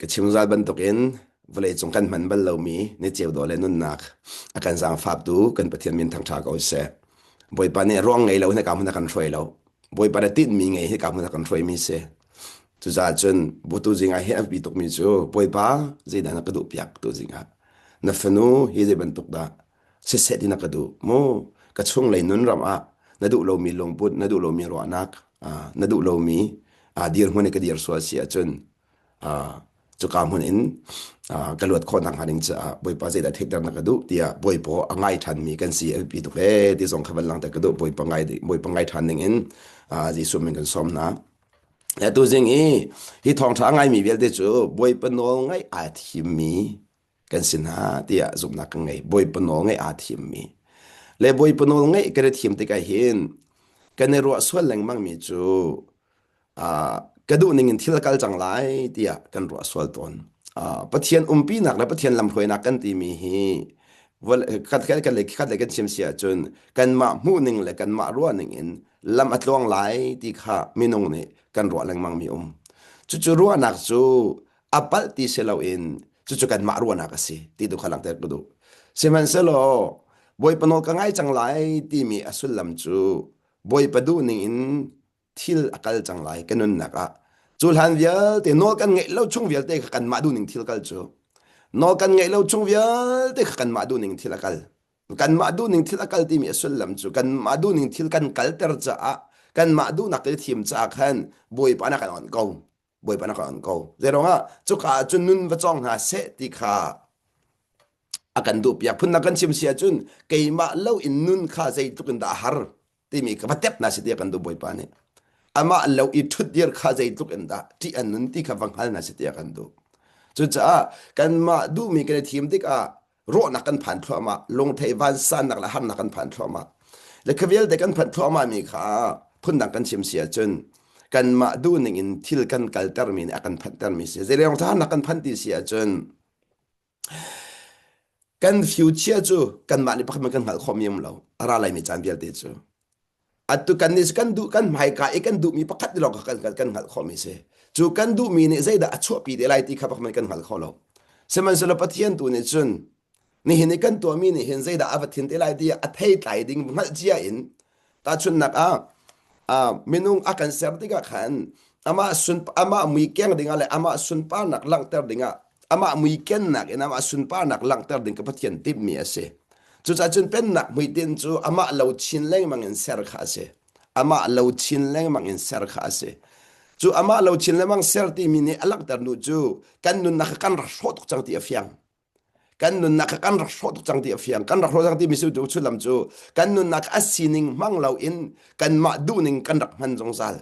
Ka chim zal bantukin vawleicung kan hman bal lomi ni ceu dawh le nunnak a kan zaangfaktu kan Pathian min thangṭha ko seh. Bawipa nih ruang ngei lo in hika hmun a kan hruai lo. Bawipa nih tinhmi ngei hika hmun a kan hruaimi si. Cucaah cun butu zing ah hi a biapi tukmi cu Bawipa zeidah na ka duhpiak tu zing ah na fanu hi zei bantuk dah siseh ti na ka duh mu ka chunglei nun ram ah na duh lomi lungput na duh lomi ruahnak na duh lomi dirhmun i ka dir sual si ahcun cuka hmun in ka luat khawh nakhnga ding caah Bawipa zeidah theihter na ka duh tiah Bawipa a ngai ṭhanmi kan si a biapi tuk ee ti zong kha van langhter ka duh Bawipa ngai Bawipa ngai ṭhan ding in Jesuh min kan sawm hna. Atu zing i hi thawngṭha a ngaimi vialte cu Bawipa nawl ngaih aa thimmi kan si hna tiah zumhnak kan ngei. Bawipa nawl ngaih aa thimmi. Le Bawipa nawl ngaih kan i thim tikah hin kan i ruah sual lengmangmi cu ka duh ning in thil a kal cang lai tiah kan ruah sual tawn. Pathian umpinak le Pathian lamhruainak kan timi hi khat khat le khat le kan chim si ahcun kanmah hmuh ning le kanmah ruah ning in lam a tluang lai ti kha minung nih kan ruah lengmang mi um. Cucu ruahnak cu a palh ti si loin cucu kanmah ruahnak a si ti tu kha langhter ka duh. Sihmanhsehlaw Bawipa nawl ka ngai cang lai timi a sullam cu Bawipa duh ning in thil a kal cang lai ka nunnak ah cu hlan vialte nawl kan ngeih lo chung vialte kha kanmah duhning thil kal cu nawl kan ngeih lo chung vialte kha kanmah duhning thil a kal kanmah duhning thil a kal timi a sullam cu kanmah duhning thil kan kalter caah kanmah duhnak i thim caah khan bawipa na kan on ko bawipa na kan on ko zeiruangah cuka ah cun nun va cawng hna seh ti kha a kan duh piak phunnak kan chim si ahcun keimah lo in nun kha zeitluk in dah a har timi ka va tep na si tiah kan duh bawipa nih amah lo i ṭhutdir kha zeitluk in dah ṭih an nun ti kha va hngal na si tiah kan duh cucaah kanmah duhmi kan i thim tikah rawhnak kan phan thluahmah lungthei vansannak le harnak kan phan thluahmah le kha vialte kan phanh thluahmah mi kha phundang kan chim si ahcun kanmah duhning in thil kan kaltermi nih a kan phanhtermi si zeileong harnak kan phanh ti si ahcun Kan future cu kanmah nih pakhat kan hngalh khawhmi um lo. A ra laimi caan vialte cu. Atu kan nih kan duh kan hmaika i kan duhmi pakhat lawng kha kan kan hngalh khawhmi si. Cu kan duhmi nih zeidah a chuahpi te lai ti kha pakhat kan hngal kho lo. Sihmanhsehlaw Pathian tu nih cun nihin i kan tuahmi nih hin zeidah a va thin te lai ti a theitlai ding hngalh cia in tahchunhnak ah ah minung a kan ser tikah khan amah sun amah mui keng dingah le amah sunparnak langhter dingah amah mui kennak in amah sunparnak langhter ding ka Pathian timhmi a si. Cucaah cun pennak hmuitinh cu amah lo chin lengmang in ser kha a si. Amah lo chin lengmang in ser kha a si. Cu amah lo chin lengmang ser timi nih a langhter nu cu kan nunnak kha kan rak hrawh tuk cang ti a fiang. Kan nunnak kha kan rak hrawh tuk cang ti a fiang. Kan rak hrawh cang timi cu sullam cu kan nunnak a sining hmang loin kanmah duhning kan rak hman zungzal.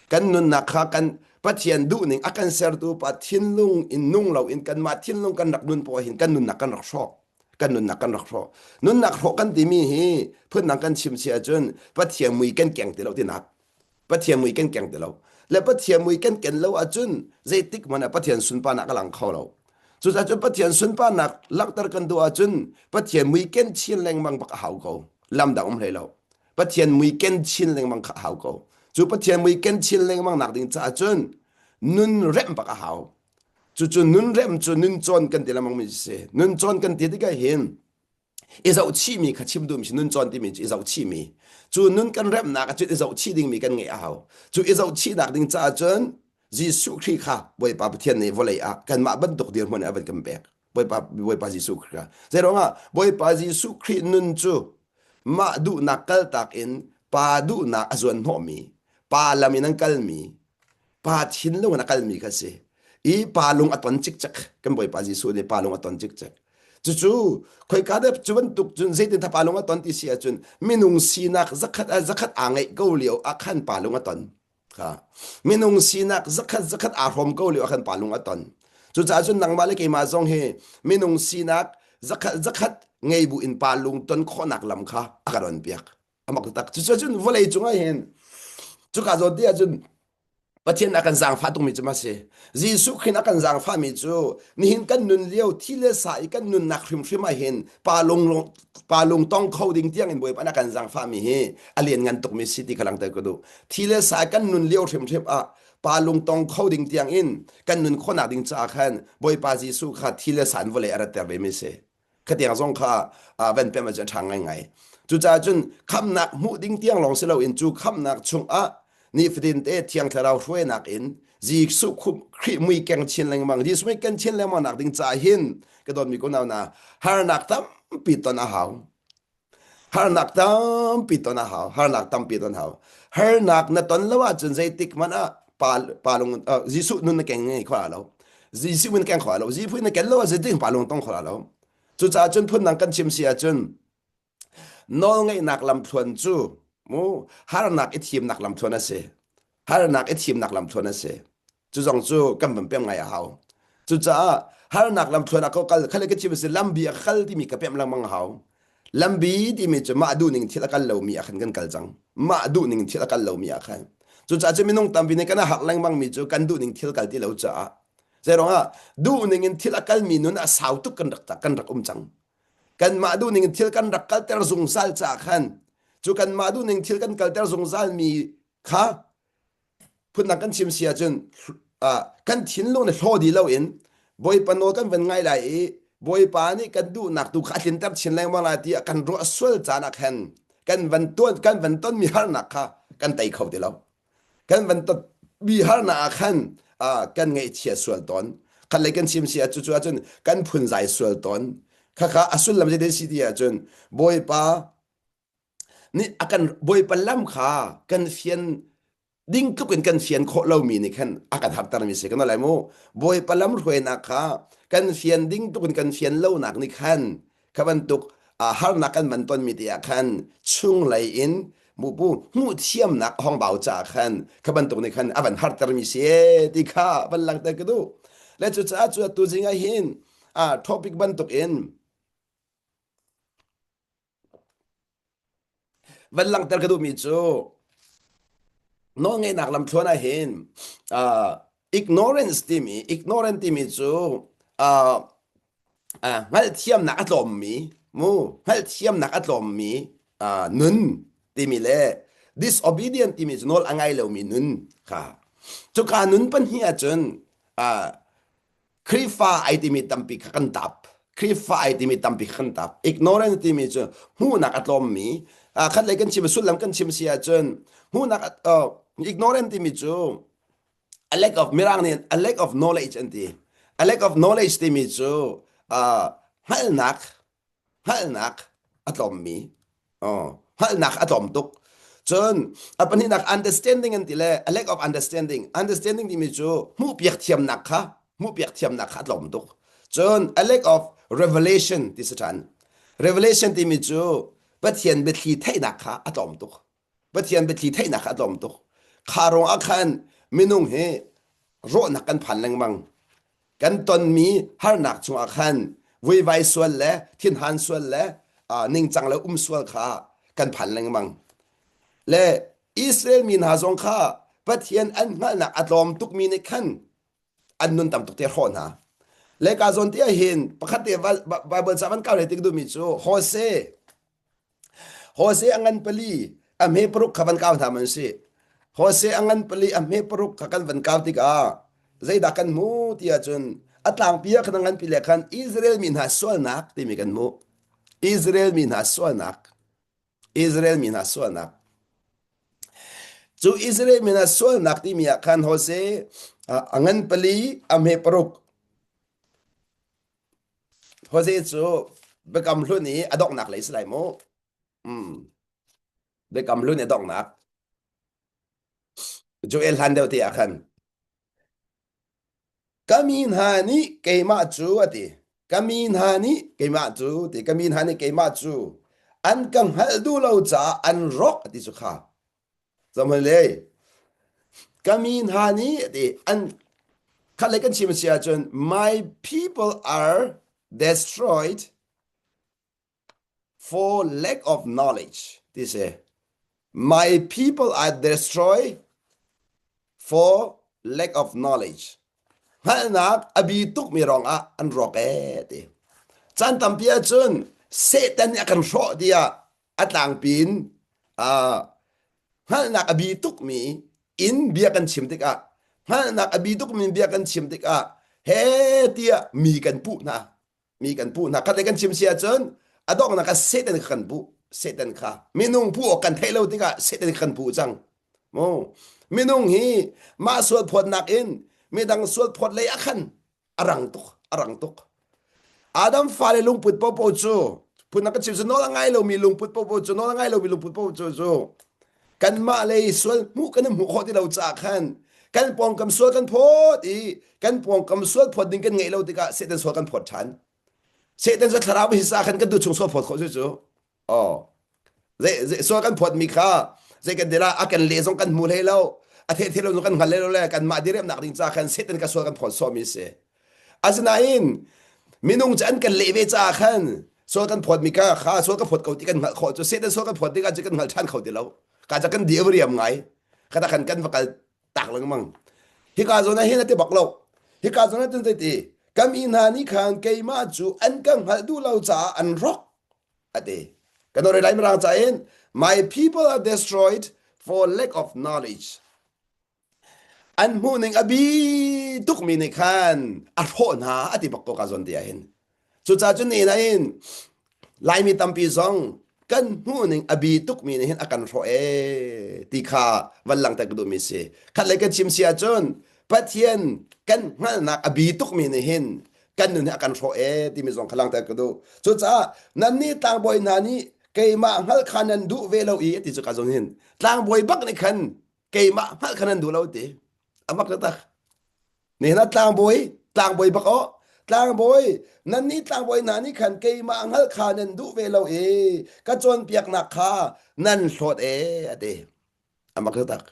Kan nunnak kha kan Pathian duhning a kan sertu pa thinlung in nung loin kanmah thinlung kan rak nun poah hin kan nunnak kan rak hrawh. Kan nunnak kan rak hrawh. Nunnak hrawh kan timi hi phundang kan chim si ahcun Pathian mui kan keng ti lo tinak. Pathian mui kan keng ti lo. Le Pathian mui kan ken lo ahcun zeitik hmanh ah Pathian sunparnak a lang kho lo. Cucaah cun Pathian sunparnak langhter kan duh ahcun Pathian mui ken chin lengmang bak a hau ko. Lam dang um hlei lo. Pathian mui ken chin lengmang kha a hau ko. Cu Pathian mui ken chin lengmang nak ding caah cun nun remh bak a hau. Cucu nun remh cu nun cawn kan ti lengmang mi si. Nun cawn kan ti tikah hin i zohchihmi kha chim duhmi si nun cawn timi cu i zohchihmi. Cu nun kan remhnak ah cun i zohchih dingmi kan ngeih a hau. Cu i zohchihnak ding caah cun Jesuh Khrih kha Bawipa Pathian nih vawlei ah kanmah bantuk dirhmun a van kan pek. Bawipa Bawipa Jesuh Khrih kha. Zeiruangah Bawipa Jesuh Khrih nun cu mah duhnak kaltak in pa duhnak a zuan hnawhmi, pa lam in an kalmi, pa thinlung in a kalmi kha si. I pa lung a ton cikcek. Kan Bawipa Jesuh nih pa lung a ton cikcek. Cucu khoika dep cu bantuk cun zeitin pa lung a ton ti si ahcun minung sinak zakhat zakhat aa ngeih ko lio ah khan pa lung a ton. Kha minung sinak zakhat zakhat aa hrawm ko lio ah khan pa lung a ton. Cucaah cun nangmah le keimah zong hi minung sinak zakhat zakhat ngei bu in pa lung ton khawhnak lam kha a kan on piak. Amak tak. Cucaah cun vawlei cungah hin cuka zawn te ahcun Pathian a kan zaangfah tukmi cu ma si. Jesuh Khrih a kan zaangfahmi cu nihin kan nun lio thi le sa i kan nunnak hrimhrim ah hin pa lung pa lung tong kho ding tiang in Bawipa a kan zaangfahmi hi a lian ngan tukmi si ti kha langhter ka duh. Thi le sa kan nun lio hrimhrim ah. Pa lungtong kho ding tiang in kan nun khawhnak ding caah khan Bawipa Jesuh kha thi le san vawlei a ratter ve mi si. Khatiang zong kha van pem ahcun a ṭha ngaingai. Cucaah cun khamnak hmuh ding tiang lawng si loin cu khamnak chungah nifatin te Thiang Thlarau hruainak in Jesuh Khrih mui keng chin lengmang Jesuh mui ken chin lengmang nak ding caah hin ka dawtmi ko nau na harnak tampi ton a hau. Harnak tampi ton a hau. Harnak tampi ton hau. Harnak na ton lo ahcun zeitik hmanh ah pa, pa lung uh, Jesuh nun na keng ngei kho lo. Jesuh nun keng kho lo. Jesuh na ken lo ah zeitik pa lung tong kho lo. Cucaah cun phundang kan chim si ahcun nawlngeihnak lamthluan cu mu harnak i thimnak lamthluan a si. Harnak i thimnak lamthluan a si. Cu zong cu kan van pem ngai a hau. Cucaah harnak lamthluan ah ko kal khale ka chim a si lambi a kal timi ka pem lengmang a hau. Lambi timi cu mah duhning thil a kal lomi ah khan kan kal cang. Mah duhning thil a kal lomi ah khan. Cucaah cu minung tampi nih kan har lengmang mi cu kan duhning thil kal ti lo caah zeiruangah duhning in thil a kalmi nun a sau tuk kan rak kan rak um cang. Kanmah duhning in thil kan rak kalter zungzal caah khan cu kanmah duhning thil kan kalter zungzal mi kha phundang kan chim si ahcun kan thinlung nih hlaw dih loin Bawipa nawl kan van ngai lai i Bawipa nih kan duhnak tu kha a tlinter chin lengmang lai tiah kan ruah sual caan ah khan kan van tuan kan van tonmi harnak kha kan tei kho ti lo kan van tonmi harnak ah khan kan ngaihchia sual tawn khat lei kan chim si ah cucu ahcun kan phunzai sual tawn khakha a sullam zei si ti ahcun Bawipa nih a kan Bawipa lam kha kan fian ding tluk in kan fian khawh lomi nih khan a kan hartermi si kan lai mu Bawipa lam hruainak kha kan fian ding tluk in kan fian lonak nih khan kha bantuk harnak kan van tonmi te ah khan chunglei in mupu hmuh thiamnak hong bau caah khan kha bantuk nih khan a van hartermi si ti kha van langhter ka duh le cucaah cu tu zing ah hin topic bantuk in Van langhter ka duhmi cu nawlngeihnak lamthluan ah hin uh, ignorance timi ignorant timi cu uh, uh, hngalhthiamnak a tlawmmi mu hngalhthiamnak a tlawmmi uh, nun timi le disobedient timi cu nawl a ngai lomi nun kha cuka nun pahnih ahcun uh, Khrihfa ai timi tampi kha kan tap. Khrihfa ai timi tampi kha kan tap. Ignorance timi cu hmuhnak a tlawmmi. Khat lei kan chim sullam kan chim si ahcun hmuhnak uh, ignorant timi cu a lack of mirang nih a lack of knowledge an ti. A lack of knowledge timi cu uh, hngalhnak hngalhnak a tlawmmi hngalhnak a tlawm tuk cun a pahnihnak understanding an ti le a lack of understanding understanding timi cu hmuhpiak thiamnak kha hmuhpiak thiamnak kha a tlawm tuk cun a lack of revelation ti si ṭhan revelation timi cu Pathian biathli theihnak kha a tlawm tuk Pathian biathli theihnak kha a tlawm tuk. Kha ruang ah khan minung hi rawhnak kan phan lengmang. Kan tonmi harnak chungah khan vuivai sual le thinhan sual le uh, ningcang le um sual kha kan phan lengmang. Le Israel mi hna zong kha Pathian an hngalhnak a tlawm tukmi nih khan an nun tam tuk te hrawh hna. Le ka zawn ti ah hin pakhat te Bible ca van kau le tik duhmi cu Hose Hose a ngan pali a hme paruk kha van kau hna man si. Hose a ngan pali a hme paruk kha kan van kau tikah zeidah kan hmu ti ahcun a tlangpi ah khan a nganpi le khan Israel mi hna sualnak timi kan hmuh. Israel mi hna sualnak. Israel mi hna sualnak. Cu Israel mi hna sualnak timi ah khan Hose a ngan pali a hme paruk Hose cu Biakam Hlun i a donghnak lei si lai mu. Mm. Biakam Hlun i a donghnak. Joel hlan deuh te ah khan. Ka mi hna nih keimah cu a ti. Ka mi hna nih keimah cu ti. Ka mi hna nih keimah cu an ka hngalh duh lo caah an rawk a ti cu kha. Zamhal Ka mi hna nih a ti an khat lei kan chim a si ahcun my people are destroyed for lack of knowledge ti si. My people are destroyed for lack of knowledge. Hngalhnak a bi tukmi ruangah an rawk ee ti. Caan tampi ahcun Satan nih a kan hrawh tiah a tlangpi in uh, hngalhnak a bi tukmi in bia kan chim tikah. Hngalhnak a bi tukmi bia kan chim tikah he tiah mi kan puh hna. Mi kan puh hna. Khatlei kan chim si ahcun a donghnak ah Satan kha kan puh. Satan kha minung puh awk kan theih lo tikah Satan kha kan puh cang. Mu minung hi mah sual phawtnak in midang sual phawt lei ah khan a rang tuk a rang tuk Adam fale lungput popo cu phun ka chim cu nawl a ngai lomi lungput popo cu nawl a ngai lomi lungput popo cu cu kanmah lei sual hmuh kan i hmuh khawh ti lo caah khan kan pawngkam sual kan phawt i kan pawngkam sual phawt ding kan ngeih lo tikah Satan sual kan phawt ṭhan Satan cu thlarau hi sa khan kan duh chung sual phawt khawh cu cu Oh. Zei zei sual kan phawtmi kha zei kan dira a kan le zong kan hmu hlei lo a the the lo zong kan hngal hlei lo le kanmah diriamnak ding ca khan Satan ka sual kan phawt sawhmi si. Asinain minung cu an kan leh ve caah khan sual kan phawtmi kha kha sual ka phawt ko ti kan hngalh khawh cu Satan sual kan phawt tikah cu kan hngal ṭhan kho ti lo. Ka ca kan dir riam ngai. Kata khan kan va kal tak lengmang. Hika zawn ah hin a ti bak lo. Hika zawn ah cun zeiti ka mi hna nih khan keimah cu an ka hngalh duh lo caah an rawk a ti. Kan ore lai mirang ca in my people are destroyed for lack of knowledge. An hmuhning a bi tukmi nih khan a hrawh hna a ti bak ko ka zawn ti ah hin. Cucaah cun ni in Laimi tampi zong kan hmuhning a bi tukmi nih hin a kan hrawh ee ti kha van langhter ka duhmi si. Khat lei kan chim si ahcun Pathian kan hngalhnak a bi tukmi nih hin kan nun hi a kan hrawh ee timi zong kha langhter ka duh. Cucaah nannih tlangbawi hna nih keimah hngalh kha nan duh ve lo i ti cu ka zong hin tlangbawi bak nih khan keimah hngalh kha nan duh lo ti. A mak taktak. Nihin ah tlangbawi, tlangbawi bak aw, tlangbawi, nannih tlangbawi hna nih khan keimah hngalh kha nan duh ve lo i ka cawnpiaknak kha nan hlawt ee a ti. A mak taktak.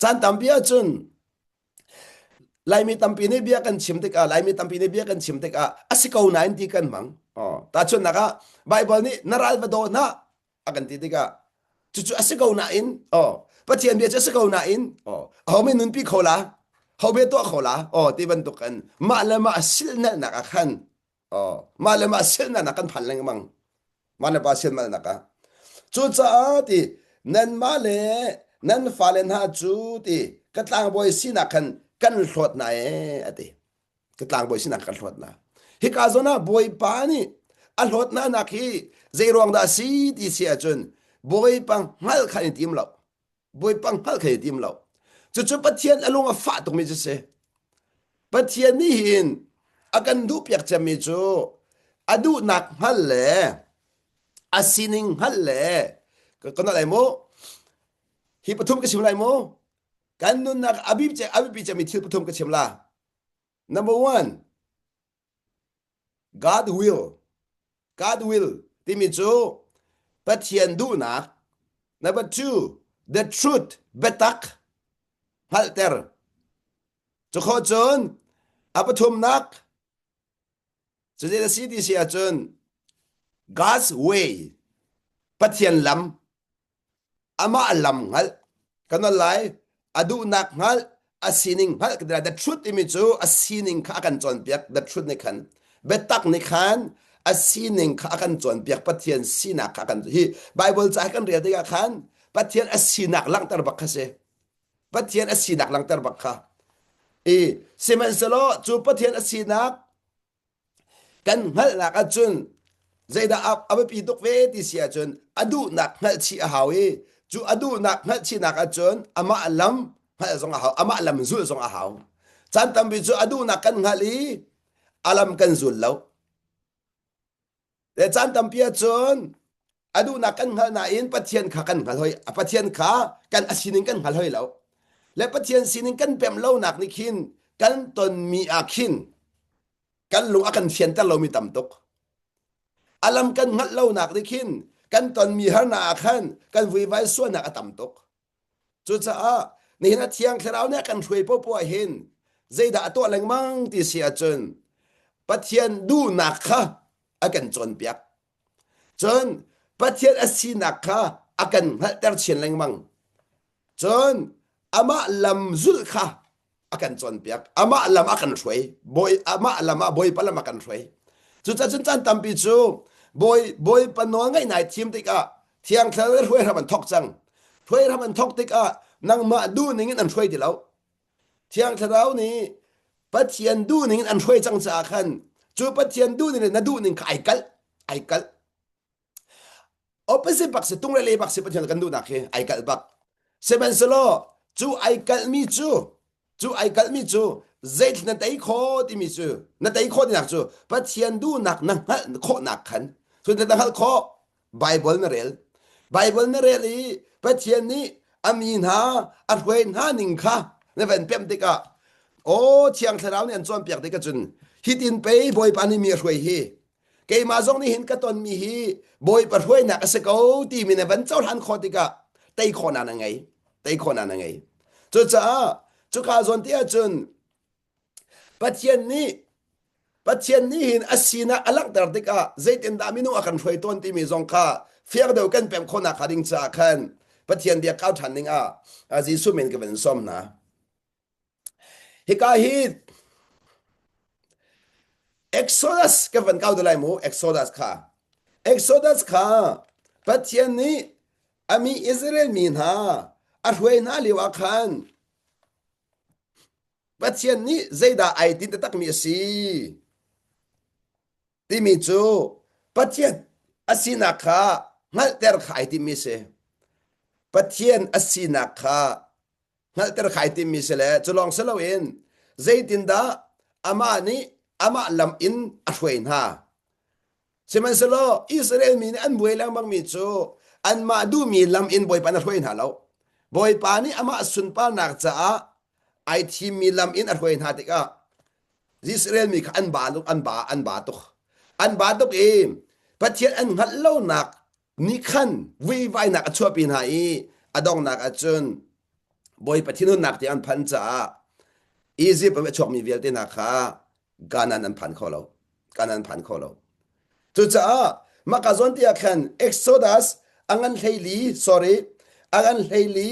Caan tampi ahcun Laimi tampi nih bia kan chim tikah Laimi tampi nih bia kan chim tikah a si ko nain ti kan hmang. Oh, tahchunhnak ah Baibal nih na ral va daw hna a kan ti tikah cucu a si ko nain oh Pathian bia cu a si ko nain oh aho min nunpi kho la ho bia tuah kho la oh ti bantuk kan mah le mah silnalnak ah khan oh mah le mah silnalnak kan phan lengmang mah le pa silmalnak ah cucaah ti nanmah le nan fale hna cu ti ka tlangbawi sinak khan kan hlawt na ee a ti ka tlangbawi sinak kan hlawt na hika zawn ah bawipa nih a hlawt na nak hi zei ruang dah si ti si ahcun bawipa hngalh kha i tim lo bawipa hngalh kha i tim lo cucu pathian a lung a fah tukmi cu si pathian nih hin a kan duh piak cemmi cu a duhnak hngal le a sining hngalh le ka nolh lai mu hi pathum ka chim lai mu Kan nunnak a biapi cemmi thil pathum ka chim la. Number one, God will. God will timi cu Pathian duhnak. Number two, the truth, biatak, hngalhter. Cu khawh cun a pathumnak cuti a si ti si ahcun God's way, Pathian lam amah lam hngalh kan nawl lai a duhnak hngalh a sining hngalh kan the truth timi cu a sining kha a kan cawnpiak the truth nih khan biatak nih khan a sining kha a kan cawnpiak Pathian sinak kha a kan hi Bible ca kan rel tikah khan Pathian a sinak langhter bak kha si Pathian a sinak langhter bak kha i sihmanhsehlaw cu Pathian a sinak Kan hngalhnak ahcun zeidah a biapi tuk ve ti si ahcun a duhnak hngalhchih a hau i cu a duhnak hngalhchihnak ahcun amah lam hngalh zong a hau, amah lam zulh zong a hau. Caan tampi cu a duhnak kan hngalh i a lam kan zul lo. Le caan tampi ahcun a duhnak kan hngalh nain Pathian kha kan hngal hoi Pathian kha kan a sining kan hngal hoi lo. Le Pathian sining kan pemh lonak nih khin kan tonmi ah khin kan lung a kan fianter lomi tam tuk. A lam kan hngalh lonak nih khin kan tonmi harnak ah khan kan vuivai sualnak a tam tuk. Cucaah nihin a Thiang Thlarau nih a kan hruai popoh ah hin zeidah a tuah lengmang ti si ahcun Pathian duhnak kha a kan cawnpiak. Cun Pathian a sinak kha a kan hngalhter chin lengmang. Cun amah lam zulh kha a kan cawnpiak. Amah lam a kan hruai. Bawi amah lam ah Bawipa lam a kan hruai. Cucaah cun caan tampi cu Bawi Bawipa nawl ngaih nai thim tikah Thiang Thlarau le hruai hram an thok cang. Hruai hram an thok tikah nangmah duh ning in an hruai ti lo. Thiang Thlarau nih Pathian duhning in an hruai cang caah khan cu Pathian duhning le na duhning kha ai kalh ai kalh opposite bak si tung le le bak si Pathian kan duhnak hi ai kalh bak sihmanhsehlaw cu ai kalhmi cu cu ai kalhmi cu zeitluk na tei khawh timi cu na tei khawh tinak cu Pathian duhnak na hngalh khawhnak khan cun na hngalh khawh Bible na rel Bible na rel i Pathian nih a mi hna a hruai hna ning kha na van pemh tikah aw Thiang Thlarau nih an cawnpiak tikah cun hitin pei Bawipa nih mi a hruai hi keimah zong nih hin ka tonmi hi Bawipa hruainak a si ko timi na van cohlan khawh tikah tei khawhnak na ngei tei khawhnak na ngei cucaah cuka zawn ti ahcun Pathian nih Pathian nih hin a sinak a langhter tikah zeitindah minung a kan hruai tawn timi zong kha fiang deuh kan pemh khawhnak hnga ding caah khan Pathian bia kau ṭhan ding ah Jesuh min ka van sawm hna. Hika hi Exodus ka van kau te lai mu Exodus kha. Exodus kha Pathian nih a mi Israel mi hna a hruai hna lio ah khan Pathian nih zeidah ai tinh taktakmi a si timi cu Pathian a sinak kha hngalhter kha ai timmi a si. Pathian a sinak kha hngalhter kha ai timmi si le cu lawng si loin zeitindah amah nih amah lam in a hruai hna. Sihmanhsehlaw Israel mi nih an buai lengmangmi cu anmah duhmi lam in Bawipa nih a hruai hna lo. Bawipa nih amah sunparnak caah ai thimmi lam in a hruai hna tikah Israel mi kha an ba an ba an ba tuk. An ba tuk i Pathian an hngalh lonak nih khan vuivainak a chuahpi hna i a donghnak ahcun Bawipa thinhunnak tiang an phanh caah Izipt ram i a chuakmi vialte hna kha Canaan an phan kho lo. Canaan an phan kho lo. Cucaah maka zawn ti ah khan Exodus a ngan hleili sorry a ngan hleili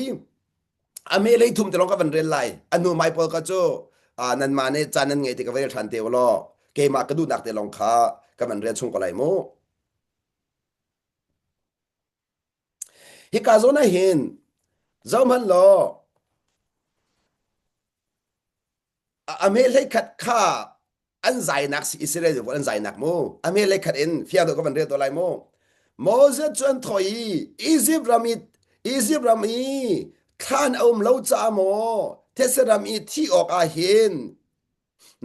a me lei thum te lawng ka van rel lai a hnu mai pawl ka cu nanmah nih caan nan ngei ti ka va rel ṭhan te u law keimah ka duhnak te lawng kha ka van rel chung ko lai mu. Hika zawn ah hin zohhmanh law a me hleikhat kha an zainak si Israel pawl an zainak mu a me hleikhat in fiang deuh ka van rel to lai mu Moses cu an thawh i Egypt ram i Egypt ram i thlan a um lo caah maw thetse ram i thi awk ah hin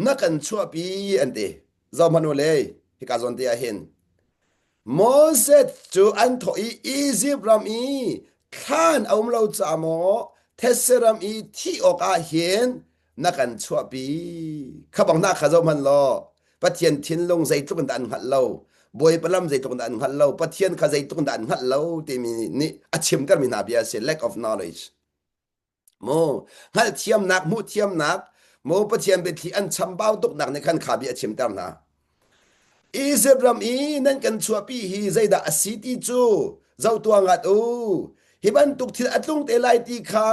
na kan chuahpi an ti zohhmanh u le hika zawn te ah hin Moses cu an thawh i Egypt ram i thlan a um lo caah maw thetse ram i thih awk ah hin na kan chuahpi kha bang hna kha zohhmanh law Pathian thinlung zeitluk in dah an hngalh lo Bawipa lam zeitluk in dah an hngalh lo Pathian kha zeitluk in dah an hngalh lo timi nih a chimtermi hna bia a si lack of knowledge Mu hngalhthiamnak hmuhthiamnak mu Pathian biathli an chambau tuknak nih khan kha bia a chimter hna. Izipt ram i nan kan chuahpi hi zeidah a si ti cu zoh tuah ngat u. Hi bantuk thil a tlung te lai ti kha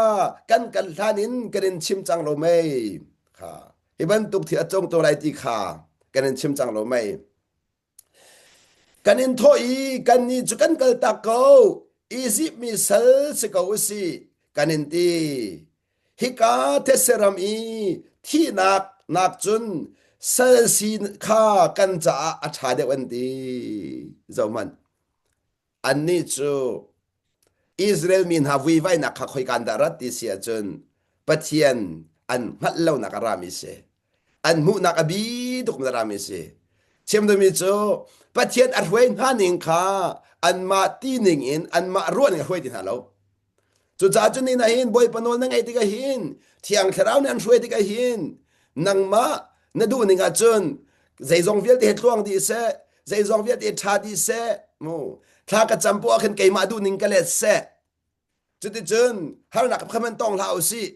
kan kal hlan in kan in chim cang lo mei. Kha hi bantuk thil a tlung te lai ti kha kan in chim cang lo mei. Kan in thawh i kannih cu kan kaltak ko. Izipt mi sal si ko u sih, kan in ti. Hika thetse ram i thihnak nakcun sal si kha kan caah a ṭha deuh an ti. Zohhmanh. Annih cu Israel mi hna vuivainak kha khoika in dah rat ti si ahcun Pathian an hngalh lonak a rami si. An hmuhnak a bi tuk a rami si. Chim duhmi cu Pathian a hruai hna ning kha anmah ti ning in anmah ruah ning a hruai ti hna lo. Cucaah cun ni hin Bawipa nawl na ngaih tikah hin Thiang Thlarau nih an hruai tikah hin nangmah na duh ning ahcun zeizong vialte he tluang dih seh zeizong vialte ṭha dih seh mu thla ka cam poah khin keimah duh ning ka let seh cuticun harnak kha man tong hlah usih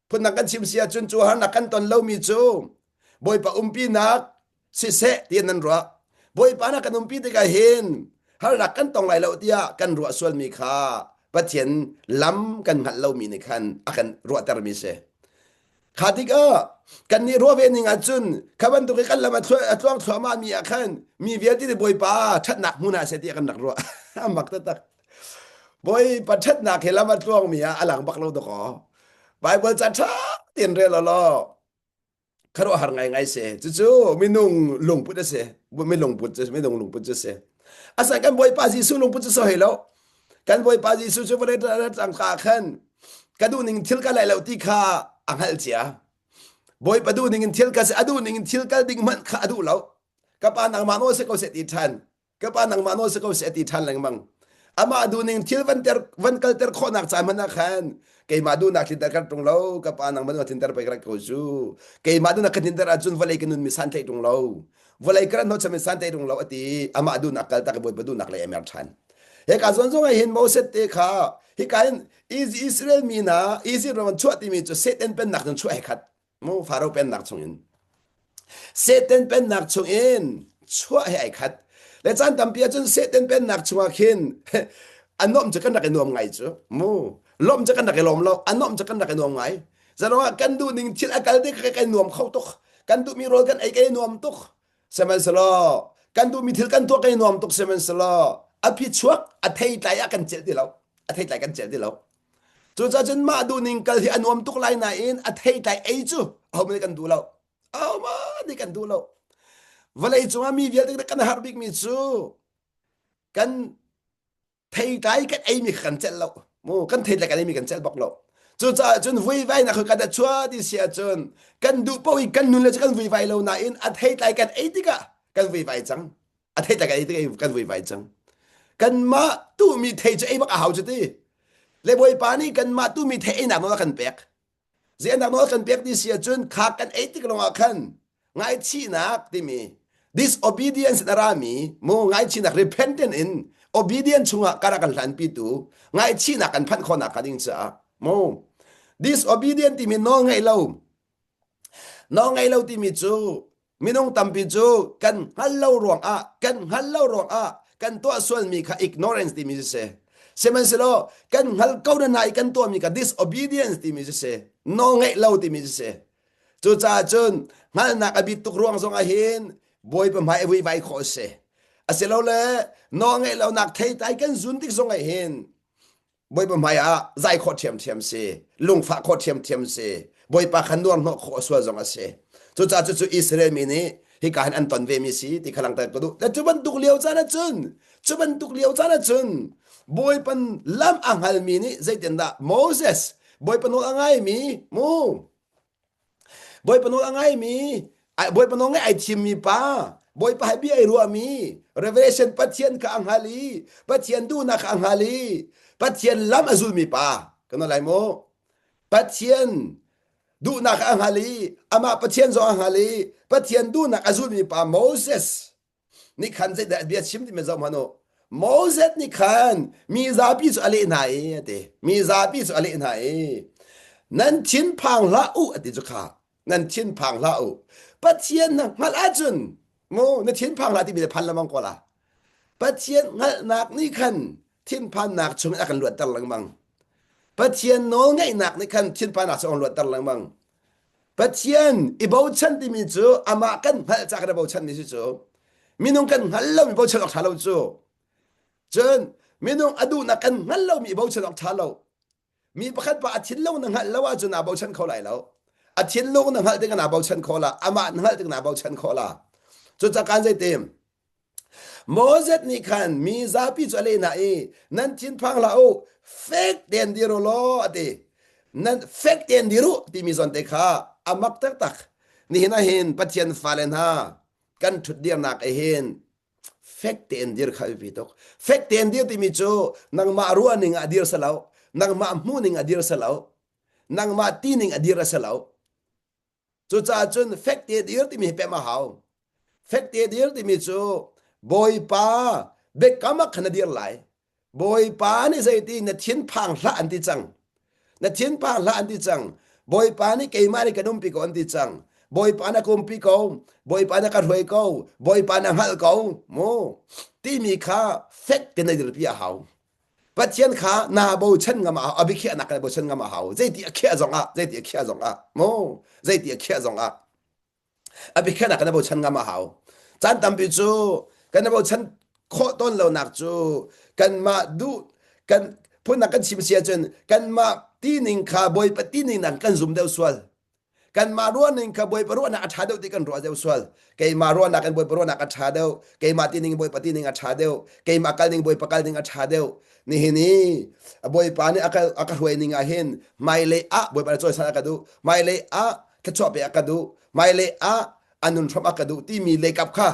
phundang kan chim si ahcun cu harnak kan ton lomi cu Bawipa umpinak siseh tiah nan ruah Bawipa na kan umpi tikah hin harnak kan tong lai lo tiah kan ruah sualmi kha Pathian lam kan hngalh lomi nih khan a kan ruahtermi si kha tikah kan nih ruah ve ning ahcun kha bantuk i kan lam a tluang thluahmah mi ah khan mi vialte nih Bawipa ṭhatnak hmun ah seh tiah kan rak ruah a mak taktak Bawipa ṭhatnak he lam a tluangmi ah a lang bak lo dakaw. Bible ca ṭha. Ten rel law khuaruahhar ngaingai si. Cucu minung lungput a si. Minung lungput cu minung lungput cu si. Asan kan Bawipa Jesuh lungput cu so hei lo. Kan Bawipa Jesuh cu vawlei tang ka khan ka duh ning thil ka lai lo ti kha a hngalh cia. Bawipa duh ning in thil ka si a duh ning in thil kal ding hmanh kha a duh lo. Ka pa nangmah nawl si ko seh ti ṭhan. Ka pa nangmah nawl si ko seh a ti ṭhan lengmang. Amah duhning thil van ter van kalter khawhnak caan hmanh ah khan keimah duhnak tlinter kan ṭung lo ka pa nangmah duhnak tlinter pei ka rat ko cu keimah duhnak ka tlinter ahcun vawlei ka nun mi san tlaih ṭung lo vawlei ka rat hnawhchan mi san tlaih ṭung lo a ti amah duhnak kal tak i Bawipa duhnak lei a mer ṭhan hika zawn zong ah hin Moses te kha hika hin Israel mi hna Israel ram an chuah timi cu Satan pennak cun chuah he khat mu Faro pennak chungin Satan pennak chungin chuah he ai khat le caan tampi ahcun Satan pennak chungah khin a nuamh cu kan rak i nuam ngai cu mu lawmh cu kan rak i lawm lo a nuamh cu kan rak i nuam ngai zarong ah kan duh ning thil a kal tik kan nuam kho tuk kan duhmi rawl kan ei kan i nuam tuk sihmanhsehlaw kan duhmi thil kan tuah kan i nuam tuk sihmanhsehlaw a phichuak a theitlai ah kan celh ti lo a theitlai kan celh ti lo Cucaah cun mah duhning kal hi a nuam tuk lai nain a theitlai ei cu ahohmanh nih kan duh lo. Ahohmanh nih kan duh lo. Vawlei cungah mi vialte kan har bikmi cu kan theitlai kan eimi kha kan celh lo. Mu kan theitlai kan eimi kan celh bak lo. Cucaah cun vuivainak kha kan chuah ti si ahcun kan duh paoh in kan nun le cu kan vuivai lo nain a theitlai kan ei tikah kan vuivai cang. A thei tak ei kan vuivai cang kanmah tuhmi thei cu ei bak a hau cu ti le bawipa nih kanmah tuhmi thei einak nawl a kan pek zeinak nawl kan pek ti si ahcun kha kan ei tik lawngah khan ngaihchihnak timi disobedience in a rami mu ngaihchihnak repentant in obedience chungah kara kan hlanpi tu ngaihchihnak kan phanh khawhnak hnga ding caah mu disobedient timi nawl ngaih lo Nawl ngei lo timi cu minung tampi cu kan hngal lo ruangah kan hngal lo ruangah kan tuah sualmi kha ignorance timi cu si. Sihmanhsehlaw kan hngal ko na hna i kan tuahmi kha disobedience timi cu si. Nawl ngeih lo timi cu si. Cucaah cun hngalhnak a bit tuk ruang zongah hin Bawipa hmai a vuivai khawh a si. Asilole nawl ngeih lonak theitlai kan zun tik zongah hin Bawipa hmai ah zai khawh ṭhiamṭhiam si, lungfah khawh ṭhiamṭhiam si, Bawipa kha nuar hnawh khawh sual zong a si. Cucaah cucu Israel mi nih hika hin an ton vemi si ti kha langhter ka duh. Le cu bantuk lio caan ahcun, cu bantuk lio caan ahcun Bawipa lam a hngalmi nih zeitindah Moses Bawipa nawl a ngaimi mu Bawipa nawl a ngaimi, Bawipa nawl ngaih ai thimmi pa, Bawipa he bia ai ruahmi, Revelation Pathian kha a hngal i, Pathian duhnak kha a hngal i, Pathian lam a zulmi pa, kan lai mu. Pathian duhnak kha a hngal i, amah Pathian zong a hngal i, Pathian duhnak a zulmi pa Moses nih khan zeidah bia chim timi zoh hmanh u. Moses nih khan mi zapi cu a leh hna i a ti. Mi zapi cu a leh hna i nan thinphang hlah u a ti cu kha. Nan thinphang hlah u. Pathian na hngalh ahcun mu na thinphang hlah timi na phan lengmang ko la. Pathian hngalhnak nih khan thinphannak chungin a kan luatter lengmang. Pathian nawlngaihnak nih khan thinphannak chung a luatter lengmang. Pathian i bochan timi cu amah kan hngalh caah kan i bochanmi si cu. Minung kan hngal lomi bochan awk ṭha lo cu. Cun minung a duhnak kan hngal lomi i bochan awk ṭha lo. Mi pakhat pa a thinlung na hngalh lo ahcun naa bochan kho lai lo. A thinlung na hngalh tikah naa bochan kho la. Amah na hngalh tikah naa bochan kho la. Cucaah kan zeitim Moses nih khan mi zapi cu a leh hna i nan thinphang hlah u fek tein dir u law a ti nan fek tein dir u timi zawn te kha a mak taktak nihin ah hin Pathian fale hna kan ṭhut dirnak ah hin fek tein dir kha a biapi tuk fek tein dir timi cu nangmah ruahning ah dir si lo nangmah hmuhning ah dir si lo nangmah tining ah dir a si lo Cucaah cun fek te dir timi hi pemh a hau. Fek te dir timi cu Bawipa biakam ah khan na dir lai. Bawipa nih zeiti na thinphang hlah an ti cang. Na thinphang hlah an ti cang. Bawipa nih keimah nih kan umpi ko an ti cang. Bawipa na ka umpi ko. Bawipa na ka hruai ko. Bawipa na hngalh ko. Mu timi kha fek te na dirpi a hau. Pathian kha naa bochan ngam a a biakhiahnak na bochan ngam a hau. Zeiti a khiah zong ah, zeiti a khiah zong ah, mu, zeiti a khiah zong ah, a biakhiahnak na bochan ngam a hau. Caan tampi cu kan bochan khawh tawn lonak cu kanmah duh kan phunnak kan chim si ahcun kanmah tining kha Bawipa tining nak kan zum deuh sual. Kanmah ruahning kha Bawipa ruahnak a ṭha deuh ti kan ruah deuh sual. Keimah ruahnak in Bawipa ruahnak a ṭha deuh. Keimah tining Bawipa tining a ṭha deuh. Keimah kal ning Bawipa kal ning a ṭha deuh. Nihin i Bawipa nih a ka, a ka hruai ning ah hin hmailei ah Bawipa nih cawisan a ka duh. Hmailei ah thluachuah pek a ka duh. Hmailei ah a nun hram a ka duh timi leikap kha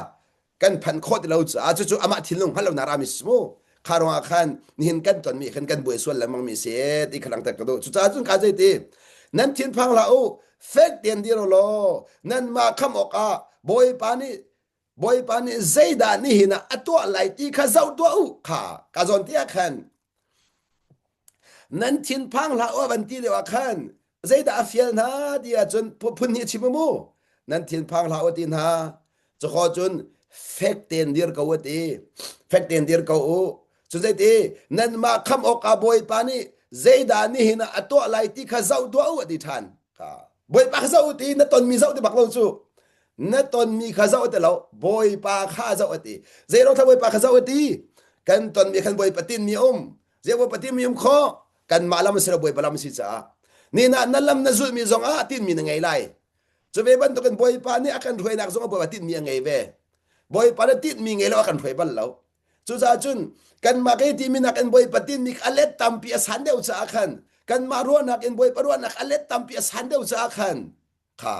kan phanh khawh ti lo caah cucu amah thinlung hngalh lonak rami si mu kha ruangah khan nihin kan tonmi khan kan buai sual lengmang mi si ti kha langhter ka duh cucaah cun ka zei ti nan thinphang hlah u fek tein dir u law nanmah kham awkah bawipa nih bawipa nih zeidah nihin ah a tuah lai ti kha zoh tuah u kha ka zawn ti ah khan Nan thinphang hlah u a van ti lio ah khan zeidah a fial hna ti ahcun phun hnih a chim mu. Nan thinphang hlah u ti hna. Cukaw cun fek tein dir ko u ti. Fek tein dir ko u. Cun zeiti nanmah kham awkah Bawipa nih zeidah nihin ah a tuah lai ti kha zoh tuah u a ti ṭhan. Bawipa kha zoh u ti na tonmi zoh ti bak lo cu. Na tonmi kha zoh ti lo Bawipa kha zoh a ti. Zeiruang thla Bawipa kha zoh a ti? Kan tonmi khan Bawipa tinmi a um. Zei Bawipa tinmi um khawh? Kanmah lam a si lo Bawipa lam a si caah. Ni na na lam na zulhmi zong ah tinmi na ngei lai. Cu ve bantukin Bawipa nih a kan hruainak zong ah Bawipa tinmi a ngei ve. Bawipa nih tinmi ngei lo a kan hruai bal lo. Cucaah cun kanmah kei timi nakin Bawipa tinmi a let tampi a san deuh caah khan kanmah ruahnak in Bawipa ruahnak a let tampi a san deuh caah khan kha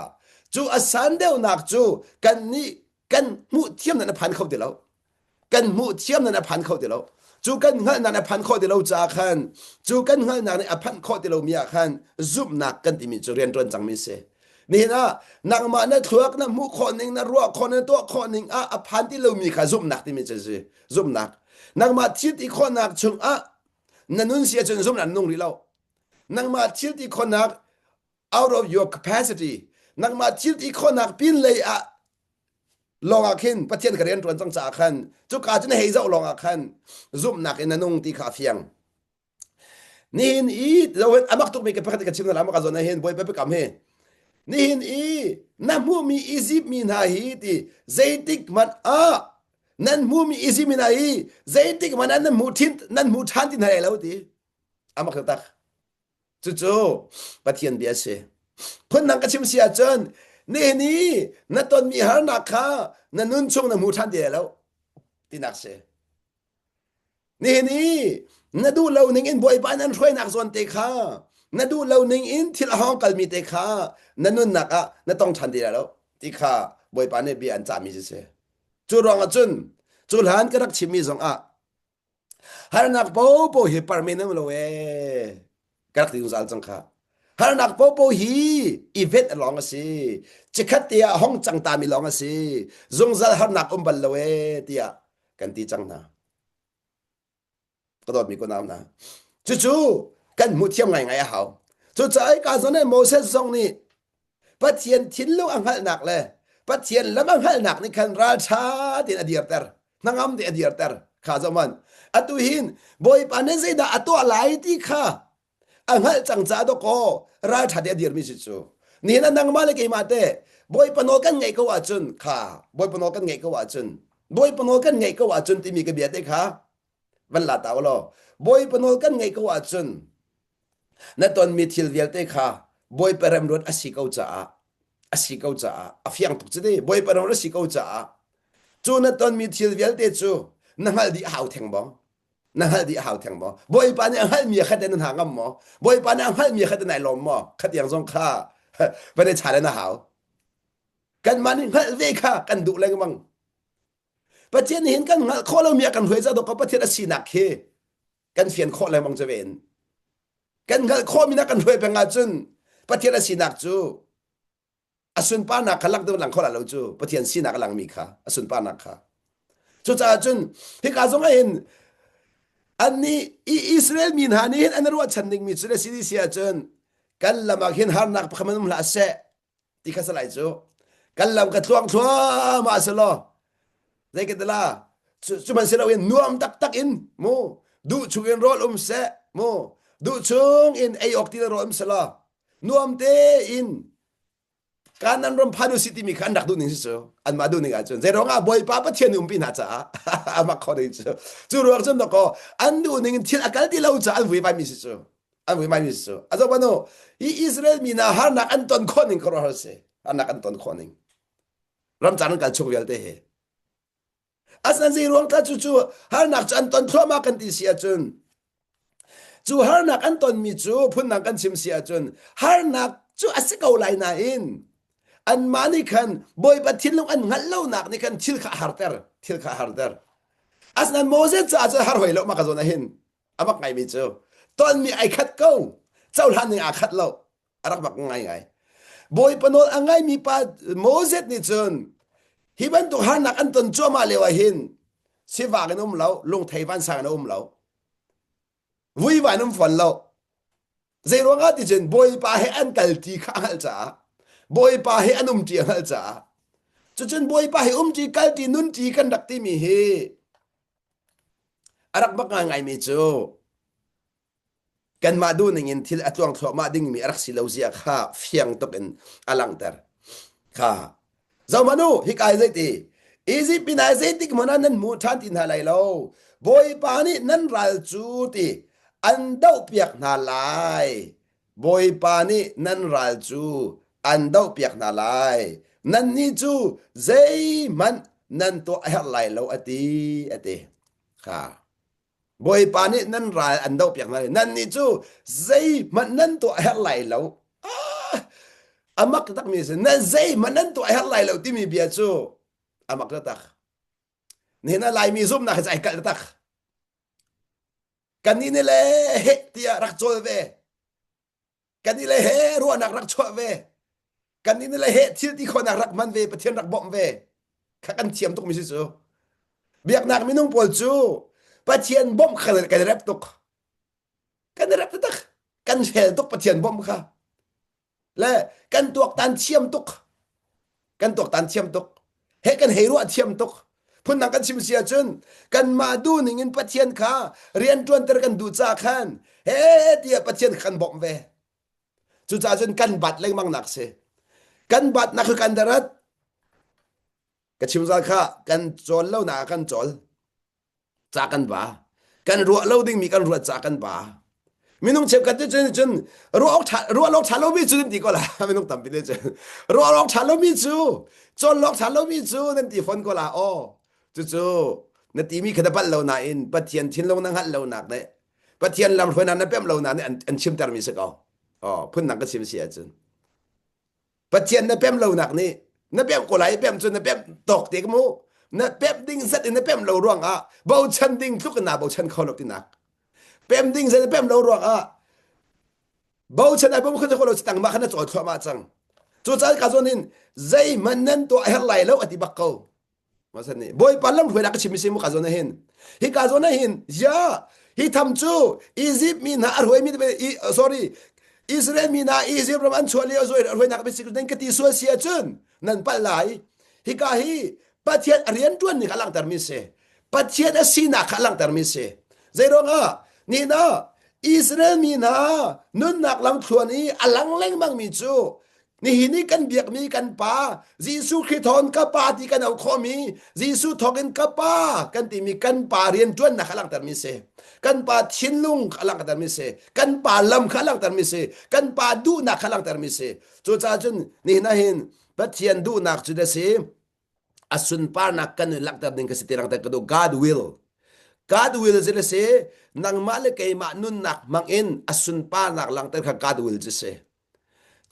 cu a san deuhnak cu kannih kan hmuh thiam nan a phan kho ti lo kan hmuh thiam nan a phan kho ti lo cu kan hngalhnak nih a phan khawh ti lo caah khan cu kan hngalhnak nih a phanh khawh ti lomi ah khan zumhnak kan timi cu rianṭuan cangmi si nihin ah nangmah na thluak na hmuh khawh ning na ruah khawh na tuah khawh ning ah a phan ti lomi kha zumhnak timi cu si zumhnak nangmah thil ti khawhnak chung ah na nun si ahcun zumhnak nung rih lo nangmah thil ti khawhnak out of your capacity nangmah thil ti khawhnak pin lei ah lawng ah khin Pathian ka rian ṭuan cang caah khan cuka cu na hei zoh lawng ah khan zumhnak in na nung ti kha a fiang nihin i zohin amak tukmi ka pakhat ka chim na ka zawn hin bawipa biakam hi nihin i na hmuhmi Egypt mi hna hi ti zeitik hmanh ah nan hmuhmi Egypt mi hna hi zeitik hmanh ah nan hmu thin nan hmu ṭhan ti hna lai lo ti amak taktak Cucu Pathian bia a si. Phundang ka chim si ahcun nihin i na tonmi harnak kha na nun chung na hmu ṭhan ti lai lo tinak si. Nihin i na duh lo ning in Bawipa nan hruainak zawn te kha na duh lo ning in thil a hong kalmi te kha na nunnak ah na tong ṭhan ti lai lo ti kha Bawipa nih bia an cahmi cu si. Cu ruangah cun cu hlan ka rak chimmi zong ah Harnak popo hi parmen um lo ee. Ka rak ti zungzal cang kha. Harnak popo hi event lawng a si. Cikhat te ah hong cang ta mi lawng a si. Zungzal harnak um bal lo ee tiah kan ti cang hna. Ka dawtmi ko nau hna. Cucu kan hmuh thiam ngaingai a hau. Cucaah ka zawn Moses zong nih Pathian thinlung a hngalhnak le Pathian lam a hngalhnak nih khan ralṭha tein a dirter hnangam tein a dirter kha zohman atu hin Bawipa nih zeidah a tuah lai ti kha a hngalh cang caah dawkaw ralṭha tein a dirmi si cu nihin ah nangmah le keimah te Bawipa nawl kan ngaih ko ahcun kha Bawipa nawl kan ngaih ko ahcun Bawipa nawl kan ngaih ko ahcun timi ka bia te kha van la ta law Bawipa nawl kan ngaih ko ahcun Na tonmi thil vialte kha Bawipa remruat a si ko caah a si ko caah a fiang tuk cu ti Bawipa remruat a si ko caah cu na tonmi thil vialte cu na hngalh dih a hau theng maw? Na hngalh dih a hau theng maw? Bawipa nih a hngalhmi a khat in na hna ngam maw? Bawipa nih a hngalhmi a khat in nai lawm maw? Khatiang zong kha van i chale na hau. Kanmah nih hngalh ve kha kan duh lengmang. Pathian nih hin kan hngalh khawh lomi a kan hruai caah dawkaw Pathian a sinak khi kan fian khawh lengmang cu ven kan hngalh khawhmi na kan hruai peng ahcun Pathian a sinak cu a sunparnak kha lang lang kho lo cu Pathian sinak a langmi kha a sunparnak kha cucaah cun hika zong ah hin annih Israel mi hna nih hin an ruahchan dingmi cu le si si ahcun kan lam ah khin harnak pakhat um hlah seh ti kha salai cu kan lam ka tluang thluahmah selaw zei ka tila cu man si loin nuam taktak in mu duh chung in rawl um seh mu duh chung in ei awk ti rawl um selaw nuam te in kanan ram phan usi timi kha an rak duh ning si cu anmah duh ning ahcun zei ruangah bawipa pathian nih umpi hna caah amak kho ding cu cu ruang cun dakaw an duh ning in thil a kal ti lo caah an vui vai mi si cu. An vuivai mi cu. A zoh banu hi Israel mi hna harnak an ton khawh ning khuaruahhar si. Harnak an ton khawh ning. Ramcar an kal chung vialte hi. Asinain zei ruang tah cucu harnak cu an ton thluahmah kan ti si ahcun cu harnak an tonmi cu phundang kan chim si ahcun harnak cu a si ko lai nain anmah nih khan Bawipa thinlung an hngalh lonak nih khan thil kha a harter thil kha a harter asinain Moses caah cun har hoi lo mah ka zawn ah hin a mak ngaimi cu tonmi ai khat ko cohlan ning aa khat lo a rak bak ngaingai. Bawipa nawl a ngaimi pa Moses nih cun hi bantuk harnak an ton cuahmah lio ah hin sivak in um lo, lungthei vansang in a um lo, vuiva in um fawn lo. Zei ruangah ti cun Bawipa he an kal ti kha a hngalh caah Bawipa he an um ṭi a hngalh caah cucun Bawipa he um ṭi kal ṭi nun ṭi kan rak timi hi a rak bak ngaingaimi cu kanmah duhning in thil a tluang thluahmah dingmi a rak si lo zia kha fiang tuk in a langhter kha zohmanh u hika hi zeiti Egypt pinah zeitik hmanh ah nan hmu ṭhan ti hna lai lo Bawipa nih nan ral cu ti an dohpiak hna lai Bawipa nih nan ral cu an dohpiak hna lai nannih cu zeihmanh nan tuah a herh lai lo a ti a ti kha Bawipa nih nan ral an dohpiak hna lai. Nannih cu zeihmanh nan tuah herh lai lo. Ah, a mak takmi a si. Nan zeihmanh nan tuah herh lai lo timi bia cu a mak taktak. Nihin ah Laimi zumhnak hi cu ai kalh taktak. Kannih nih le heh tiah rak cawl ve. Kan i le he ruahnak rak chuah ve. Kan i le he thil ti khawhnak rak hman ve, Pathian rak bawmh ve. Kha kan thiam tukmi si cu. Biaknak minung pawl cu Pathian bawmh kha kan i rep tuk. Kan i rep taktak. Kan fel tuk Pathian bawmh kha. Le kan tuaktan thiam tuk. Kan tuaktan thiam tuk. He kan hei ruah thiam tuk. Phundang kan chim si ahcun kanmah duh ning in Pathian kha rian ṭuanter kan duh caah khan he tiah Pathian kha kan bawmh ve. Cucaah cun kan bat lengmang nak si. Kan batnak kha kan darat. Ka chim zal kha kan cawl lo nak ah kan cawl. Ca kan ba. Kan ruah lo dingmi kan ruat ca kan ba. Minung cheukhat cu cun cun ruah awk ṭha ruah awk ṭha lomi cu nan ti ko la minung tampi nih cun ruah awk ṭha lomi cu cawn awk ṭha lomi cu nan ti fawn ko la aw cucu na timi kha na palh lo nain Pathian thinlung na hngalh lonak le Pathian lamhruainak na pemh lonak nih an, an chimtermi si ko. Oh, phundang ka chim si ahcun. Pathian na pem lonak nih na pem ko lai pem cu na pem tawk te ka mu na pem ding zat in na pem lo ruangah bochan ding tluk in naa bochan kho lo tinak pem ding zat na pem lo ruangah bochan ai bom kho lo tang ma khan na cawl thluahmah cang cu caan ka zawn in zeihmanh nan tuah herh lai lo ati bak ko Masan nih Bawipa lamhruainak ka chim si mu ka zawn ah hin hi ka zawn ah hin ya hi tham cu Egypt mi hna a hruai mi sorry Israel mi hna Egypt ram an chuah lio hruainak basic nan ka ti sual si ahcun nan palh lai hika hi Pathian a rian ṭuan ni kha langhter mi si Pathian a sinak kha langhter mi si zei ruangah ni na Israel mi hna nunnak lamthluan i a lang lengmang mi cu Nihin i kan biakmi kan Pa, Jesuh Khrih thawng ka Pa ti kan auh khawhmi, Jesuh thawngin ka Pa kan timi kan Pa rianṭuannak kha langhtermi si. Kan Pa thinlung kha langhtermi si. Kan Pa lam kha langhtermi si. Kan Pa duhnak kha langhtermi si. Cucaah cun nihin ah hin Pathian duhnak cu na si. A sunparnak kan in langhter ding ka si ti langhter ka duh. God will. God will cu na si. Nangmah le keimah nunnak hmang in a sunparnak langhter kha God will cu si.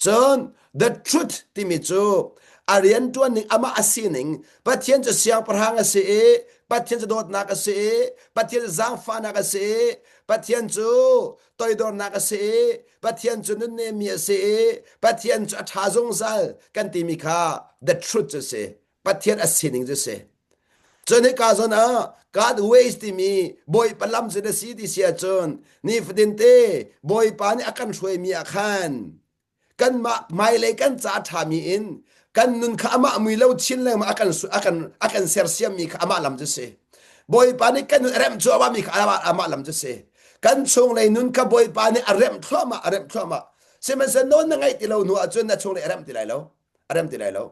Cun the truth timi cu a rianṭuan ning amah a sining Pathian cu siangpahrang a si i Pathian cu dawtnak a si i Pathian cu zaangfahnak a si i Pathian cu toidornak a si i Pathian cu nunnemmi a si i Pathian cu a ṭha zungzal kan timi kha the truth cu a si. Pathian a sining cu si. Cun hika zawn ah God ways timi Bawipa lam cu na si ti si ahcun nifatin te Bawipa nih a kan hruaimi ah khan kanmah hmailei kan ca a ṭhami in kan nun kha amah mui lo chin lengmang a kan a kan a kan sersiammi kha amah lam cu si. Bawipa nih kan nun a remh cuahmahmi kha amah, amah lam cu si. Kan chunglei nun kha Bawipa nih a remh thluahmah a remh thluahmah. Sihmanhsehlaw nawl na ngaih ti lo hnu ahcun na chunglei a remh ti lai lo. A rem ti lai lo.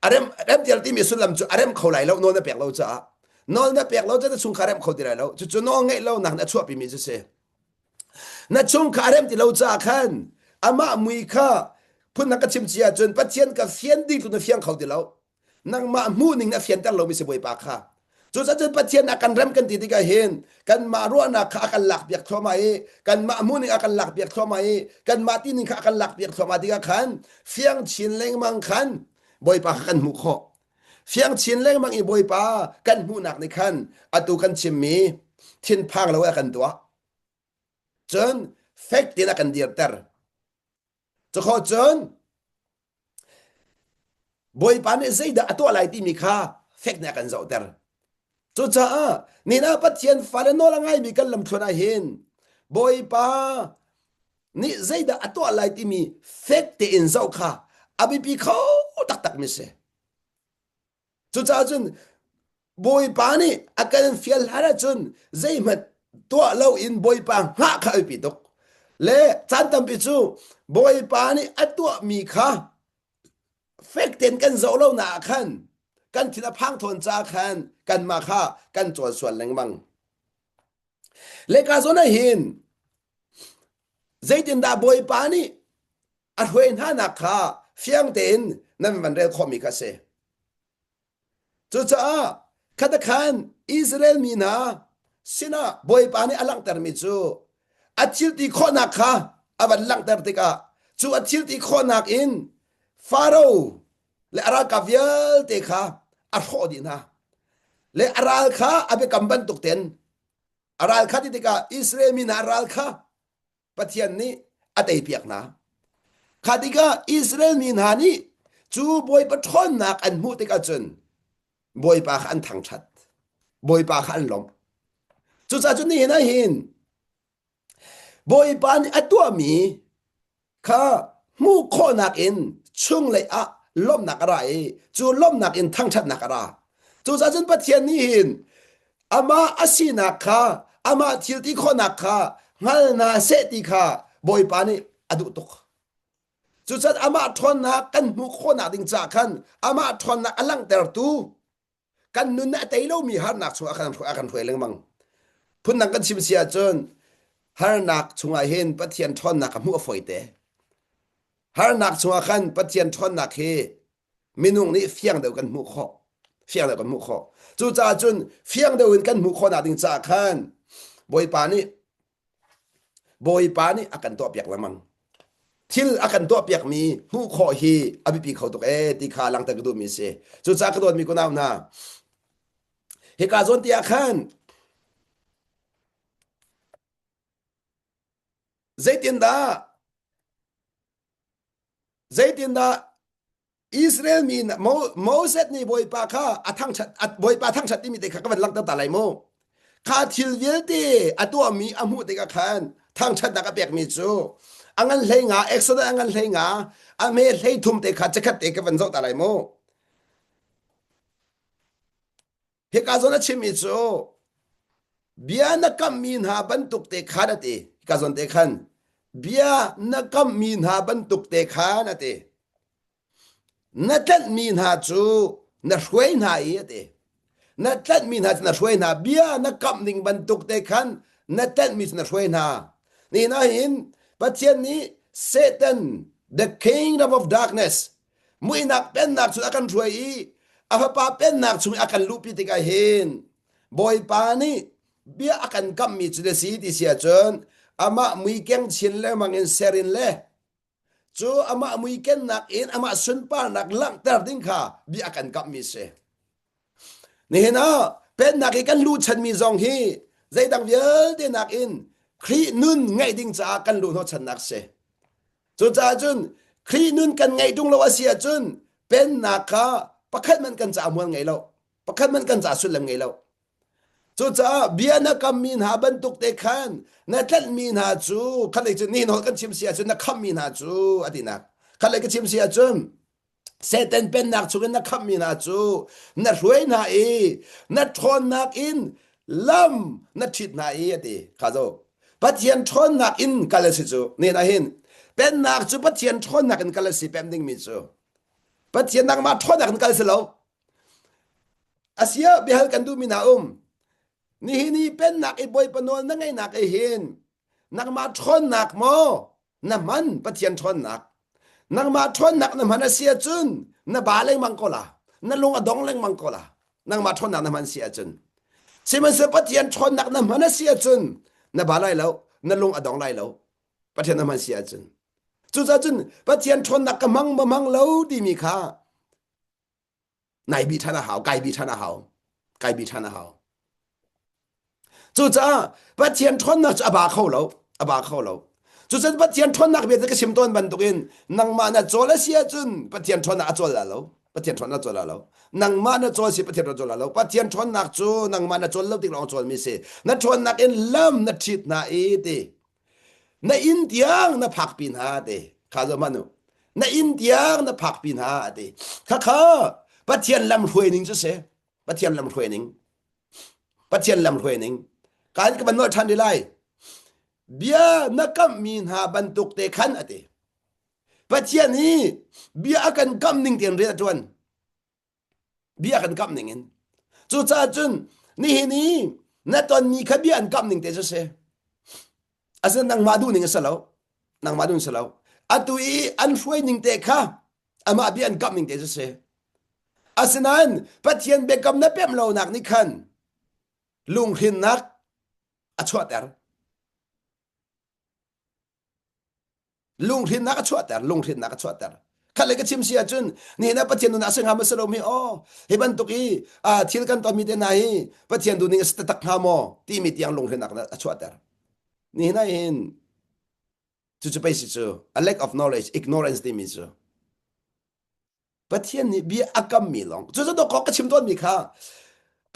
A rem rem tial timi sullam cu a rem kho lai lo nawl na pek lo caah nawl na pek lo cu na chungkhar rem kho ti lai lo cucu nawl ngeih lo nak nih a chuahpimi cu si. Na chung kha a rem ti lo caah khan amah mui kha phun ka chim cia cun Pathian ka fian ding tu na fiang kho ti lo. Nangmah hmuh ning na fianter lomi si Bawipa kha. Cucaah cun Pathian a kan rem kan ti tikah hin kanmah ruahnak kha a kan lakpiak thluahmah i kanmah hmuh ning a kan lakpiak thluahmah i kanmah ti ning kha a kan lakpiak thluahmah tikah khan fiang chin lengmang khan Bawipa kha kan hmuh khawh. Fiang chin lengmang i Bawipa kan hmuhnak nih khan atu kan chimmi thinphang lo a kan tuah. Cun fek tein a kan dirter. Cukhawh cun Bawipa nih zeidah a tuah lai timi kha fek nih a kan zohter. Cucaah nina Pathian fale nawl a ngaimi kan lamthluan ah hin Bawipa nih zeidah a tuah lai timi fek tein zoh kha a biapi kho taktakmi si. Cucaah cun Bawipa nih a kan fial hlan ahcun zeihmanh tuah loin Bawipa hngah kha a biapi tuk. Le caan tampi cu Bawipa nih a tuahmi kha fek tein kan zoh lo nak ah khan kan thin a phang thawn caah khan kanmah kha kan cawl sual lengmang. Leka zawn ah hin zeitindah Bawipa nih a hruai hnanak kha fiang tein nan van rel khawhmi kha a si. Cucaah khatakhan Israel mi hna sinah Bawipa nih a langhtermi cu a thil ti khawhnak kha a van langhter tikah cu a thil ti khawhnak in Faro le a ralkap vialte kha a hrawh dih hna. Le a ral kha a biakam bantuk tein a ral kha ti tikah Israel mi hna ral kha Pathian nih a teipiak hna. Kha tikah Israel mi hna nih cu Bawipa ṭhawnnak an hmuh tikah cun Bawipa kha an thangṭhat. Bawipa kha an lawmh. Cucaah cun nihin ah hin Bawipa nih a tuahmi kha hmuh khawhnak in chunglei ah lawmhnak a ra i cu lawmhnak in thangṭhatnak a ra. Cucaah cun Pathian nih hin amah a sinak kha amah thil ti khawhnak kha hngal hna seh ti kha Bawipa nih a duh tuk. Cucaah amah ṭhawnnak kan hmuh khawhnak ding caah khan amah ṭhawnnak a langhtertu kan nun a tei lomi harnak chungah khan a kan hruai lengmang. Phundang kan chim si ahcun harnak chungah hin Pathian ṭhawnnak a hmuh a fawite. Harnak chungah khan Pathian ṭhawnnak hi minung nih fiang deuh kan hmuh khawh. Fiang deuh kan hmuh khawh. Cucaah cun fiang deuh in kan hmuh khawhnak ding caah khan Bawipa nih Bawipa nih a kan tuahpiak lengmang. Thil a kan tuahpiakmi hmuh khawh hi a biapi kho tuk ee ti kha langhter ka duhmi a si. Cucaah ka dawtmi kunau hna, hika zawn ti ah khan zeitindah zeitindah Israel mi Moses nih Bawipa kha a thangṭhat Bawipa thangṭhat timi te kha ka van langhter ta lai mu. Kha thil vialte a tuahmi a hmuh tikah khan thangṭhatnak a pekmi cu a ngan hlei nga Exodus a ngan hlei nga a hme hlei thum te kha chakhat te ka van zoh ta lai mu. Hika zawn a chimmi cu bia na kamhmi hna bantuk te khan a ti. Hika zawn te khan bia na kamhmi hna bantuk te khan a ti. Na tlanhmi hna cu na hruai hna i a ti. Na tlanhmi hna cu na hruai hna. Bia na kamh ning bantuk te khan na tlanhmi cu na hruai hna. Nihin ah hin Pathian nih Satan, the kingdom of darkness, muihnak pennak cu a kan hruai i a fapa pennak chung i a kan luhpi tikah hin Bawipa nih bia a kan kamhmi cu na si ti si ahcun amah mui keng chin lengmang in ser in le cu amah mui kennak in amah sunparnak langhter ding kha bia a kan kamhmi si. Nihin ah pennak i kan luhchanmi zong hi zeidang vialte nakin Khrih nun ngeih ding caah kan luh hnawhchannak si. Cucaah cun Khrih nun kan ngeih ṭung lo a si ahcun pennak kha pakhat hmanh kan caah hmual ngei lo. Pakhat hmanh kan caah sullam ngei lo. Cucaah bia na kammi hna bantuk te khan na tlanhmi hna cu khatlei cu nihin holh kan chim si ahcun na khammi hna cu a tinak. Khatlei ka chim si ahcun Satan pennak chungin na khamhmi hna cu na hruai hna i na ṭhawnnak in lam na ṭhit hna i a ti. Kha zo. Pathian ṭhawnnak in kal a si cu. Nen ah hin pennak cu Pathian ṭhawnnak in kal a si pem dingmi cu. Pathian nangmah ṭhawnnak in kal si lo. Asia biahal kan duhmi hna um. Nihin i pennak i Bawipa nawl na ngeihnak i hin. Nangmah ṭhawnnak maw na hman Pathian ṭhawnnak? Nangmah ṭhawnnak na hman a si ahcun na ba lengmang ko la. Na lung a dong lengmang ko la. Nangmah ṭhawnnak na hman si ahcun. Sihmanhsehlaw Pathian ṭhawnnak na hman a si ahcun na ba lai lo, na lung a dong lai lo. Pathian na hman si ahcun. Cucaah cun Pathian ṭhawnnak ka hmang ma hmang lo timi kha nai bi ṭhan a hau, kai bi ṭhan a hau, kai bi ṭhan a hau. Cucaah Pathian ṭhawnnak cu a ba kho lo, a ba kho lo. Cucun Pathian ṭhawnnak bia ka chim tawn bantukin nangmah na cawl a si ahcun Pathian ṭhawnnak a cawl la lo. Pathian ṭhawnnak cawl la lo. Nangmah na cawl si Pathian ṭhawnnak cawl la lo. Pathian ṭhawnnak cu nangmah na cawl lo tik lawng cawl mi si. Na ṭhawnnak in lam na ṭhit hna i ti. Na inn tiang na phakpi hna ti. Kha zo hmanh u. Na inn tiang na phakpi hna ti. Khakha Pathian lam hruai ning cu si. Pathian lam hruai ning. Pathian lam hruai ning. Kan ka ban nawl ṭhan rih lai. Bia na kamhmi hna bantuk te khan a ti. Pathian hi bia a kan kamh ning tein rian a ṭuan. Bia a kan kamh ning in. Cucaah cun nihin i na tonmi kha bia an kamh ning te cu si. Asinain nangmah duh ning a si lo. Nangmah duh ning a si lo. Atu i an hruai ning te kha amah bia an kamh ning te cu si. Asinain Pathian biakam na pemh lonak nih khan lunghrinnak a chuahter. Lunghrinnak a chuahter, lunghrinnak a chuahter. Khat le ka chim si ahcun nihin ah Pathian nun ah si hnga maw si lo mi aw hi bantuk i thil kan tonmi te hna hi Pathian duhning a si taktak hnga maw timi tiang lunghrinnak a chuahter. Nihin ah hin cucu pei si cu a lack of knowledge ignorance timi cu Pathian nih bia a kammi lawng cucu dawk ka chim tawnmi kha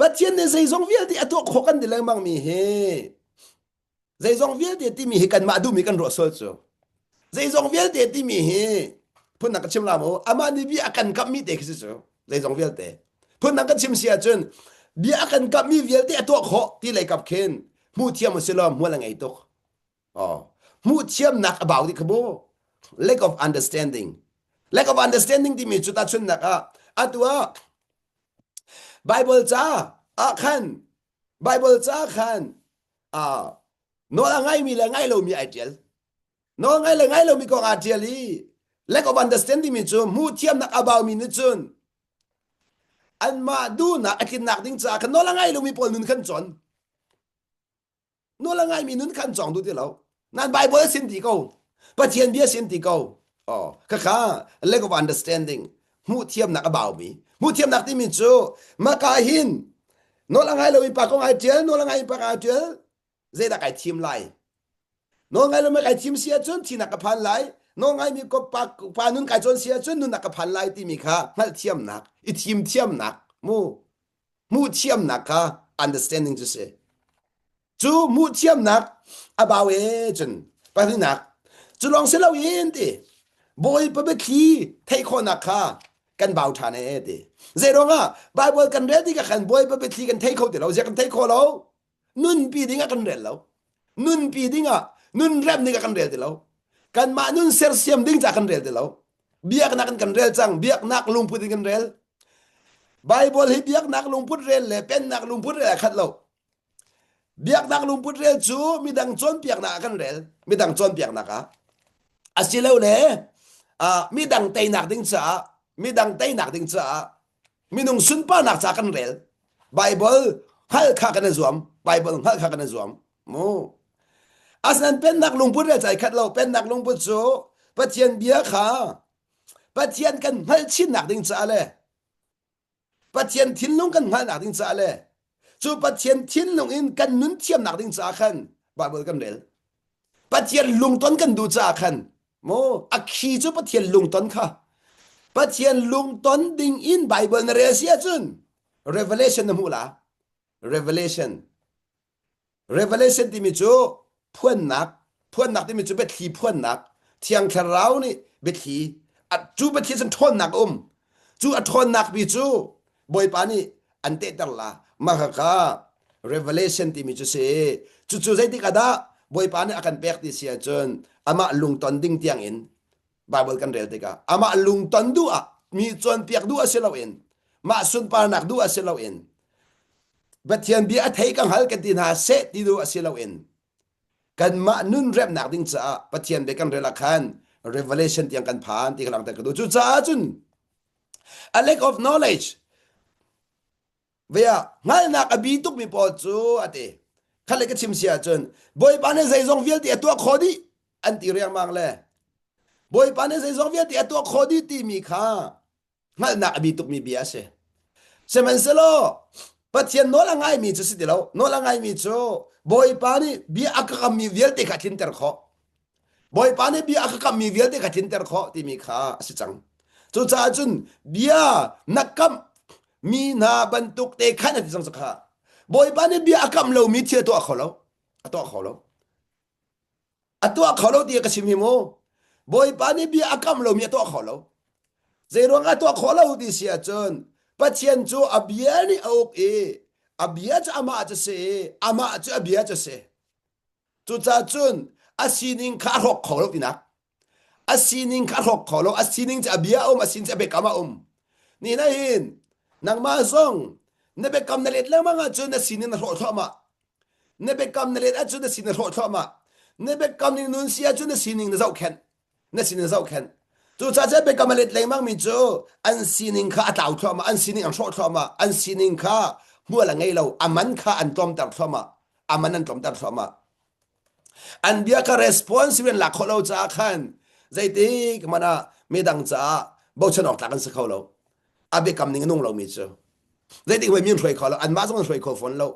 Pathian nih zeizong vialte a tuah khawh kan ti lengmang mi hi zeizong vialte timi hi kanmah duhmi kan ruah sual cu zeizong vialte timi hi phundang ka chim la mu amah nih bia a kan kammi te khi si cu zeizong vialte phundang ka chim si ahcun bia a kan kammi vialte a tuah khawh ti lei kap khin hmuh thiam a si lo hmual a ngei tuk Oh. Hmuh thiamnak a bau dih kha mu. Lack of understanding. Lack of understanding timi cu tahchunhnak ah atu ah Bible ca ah khan Bible ca khan ah nawl a ngaimi le ngai lomi ai ṭial. Nawl ngai le ngai lomi kong aa ṭial i lack of understanding timi cu hmuh thiamnak a baumi nih cun anmah duhnak a tlinnak ding caah khan nawl a ngai lomi pawl nun khan cawn. Nawl a ngaimi nun khan cawng duh ti lo. Nan Bible sin ti ko. Pathian bia sin ti ko. Oh, khakha lack of understanding. Hmuh thiamnak a baumi. Hmuh thiamnak timi cu maka hin nawl a ngai lomi pa kong ai tial, nawl a ngai pa kong ai tial, zeidah kai thim lai? Nawl ngai lomi kai thim si ahcun thinak ka phan lai. Nawl ngaimi ko pa, pa nun kai cawn si ahcun nunnak ka phan lai timi kha hngalhthiamnak, i thim thiamnak, mu hmuh thiamnak kha understanding cu si. Cu hmuh thiamnak a bau e cun pahnihnak cu lawng si loin ti Bawipa biathli theih khawhnak kha kan bau ṭhan e ti. Zei ruangah Bible kan rel tikah khan Bawipa biathli kan thei kho ti lo, ziah kan thei kho lo? Nunpi dingah kan rel lo. Nunpi dingah nun remh dingah kan rel ti lo. Kanmah nun sersiam ding ca kan rel ti lo. Biaknak in kan rel cang, biaknak lungput in kan rel. Bible hi biaknak lungput rel le pennak lungput rel a khat lo. Biaknak lungput rel cu midang cawnpiaknak ah kan rel, midang cawnpiaknak ah. Asilole uh, midang teinak ding caah, midang teinak ding caah, minung sunparnak caah kan rel. Bible hngalh kha kan i zuam, Bible hngalh kha kan i zuam. Mu. Asinain pennak lungput rel cai khat lo, pennak lungput cu Pathian bia kha Pathian kan hngalh chinnak ding caah le Pathian thinlung kan hngalhnak ding caah le cu Pathian thinlung in kan nun thiamnak ding caah khan Bible kan rel. Pathian lungton kan duh caah khan mu a khi cu Pathian lungton kha Pathian lungton ding in Bible na rel si ahcun Revelation na hmuh la. Revelation Revelation timi cu phuannak, phuannak timi cu biathli phuannak, Thiang Thlarau nih biathli, cu biathli cun ṭhawnnak a um. Cu a ṭhawnnak bi cu Bawipa nih an tehter la. Mah khakha Revelation timi cu si. Cucu zeitik ah dah Bawipa nih a kan pek ti si ahcun amah lungton ding tiang in Bible kan rel tikah amah lungton duh ah mi cawnpiak duh ah si loin mah sunparnak duh ah si loin Pathian bia a thei ka hngal kan ti hna seh ti duh ah si loin. Kanmah nun remnak ding caah Pathian bia kan rel ah khan revelation tiang kan phan ti ka langhter ka duh. Cucaah cun a lack of knowledge Vea hngalhnak a bi tukmi pawl cu a ti. Khat le ka chim si ahcun Bawipa nih zeizong vialte a tuah khawh dih an ti riangmang le Bawipa nih zeizong vialte a tuah khawh dih timi kha hngalhnak a bi tukmi bia a si. Sihmanhsehlaw Pathian nawl a ngaimi cu si ti lo. Nawl a ngaimi cu Bawipa nih bia a ka kammi vialte kha a tlinter khawh. Bawipa nih bia a ka kammi vialte kha tlinter khawh timi kha a si cang. Cucaah cun bia na kamh mi hna bantuk te khan a ti cang kha. Bawipa nih bia a kamh lomi thil a tuah kho lo. A tuah kho lo. A tuah kho lo ti ka chim hi mu. Bawipa nih bia a kamh lomi a tuah kho lo. Zeiruang ah tuah khawh lo ti si ahcun Pathian cu a bia nih a uk i a bia cu amah cu si i amah cu a bia cu si. Cucaah cun a sining kha a hrawk kho lo tinak. A sining kha a hrawk kho lo. A sining cu a bia a um, a sining cu a biakam a um. Ni na hin nangmah zong na biakam na let lengmang ahcun na sining na hrawh thluahmah. Na biakam na let ahcun na sining na hrawh thluahmah. Na biakam ning nun si ahcun na sining na zohkhenh. Na sining na zohkhenh. Cucaah cun biakam a let lengmang mi cu an sining kha a tlau thluahmah, an sining an hrawh thluahmah, an sining kha hmual a ngei lo, a man kha an tlawmter thluahmah. A man an tlawmter thluahmah. An bia kha responsible an lak khawh lo caah khan zeitik hmanh ah midang caah bochan awk tlak an si kho lo. A biakam ning a nung lomi cu. Zeitik hmanh mi an hruai kho lo. Anmah zong an hruai kho fawn lo.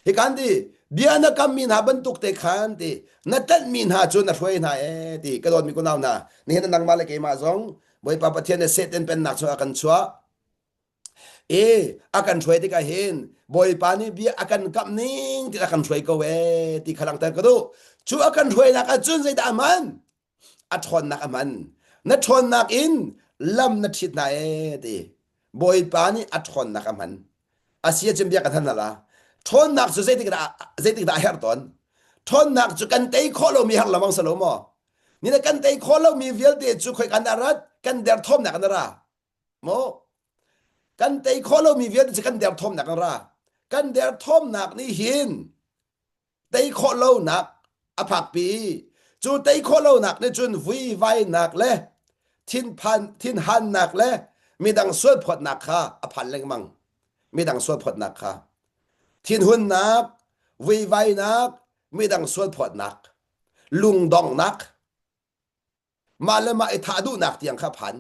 Hi kan ti bia na kammi hna bantuk te khan ti na tlanhmi hna cu na hruai hna ee ti ka dawtmi kunau hna nihin nangmah le keimah zong Bawipa Pathian nih Satan pennak chungah a kan chuah E a kan hruai tikah hin Bawipa nih bia a kan kamh ning ti a kan hruai ko ee ti kha langhter ka duh. Cu a kan hruainak ahcun zeidah a hman? A ṭhawnnak a hman. Na ṭhawnnak in lam na ṭhit hna ee ti. Bawipa nih a ṭhawnnak a hman. A si ahcun bia kan hal hna la. Ṭhawnnak cu zeitik dah zeitik dah a herh tawn? Ṭhawnnak cu kan tei khawh lomi herh lengmang si lo maw? Ni le kan tei khawh lomi vialte cu khoi kan dah rat? Kan derthawmnak an ra. Maw kan tei khawh lomi vialte cu kan derthawmnak an ra. Kan derthawmnak nih hin tei khawh lonak a phakpi. Cu tei khawh lonak nih cun vuivainak le thinphan thinhannak le midang sualphawtnak kha a phan lengmang. Midang sualphawtnak kha. Thinhunnak, vuivainak, midang sualphawtnak, lungdonghnak, mah le mah i thah duhnak tiang kha phan.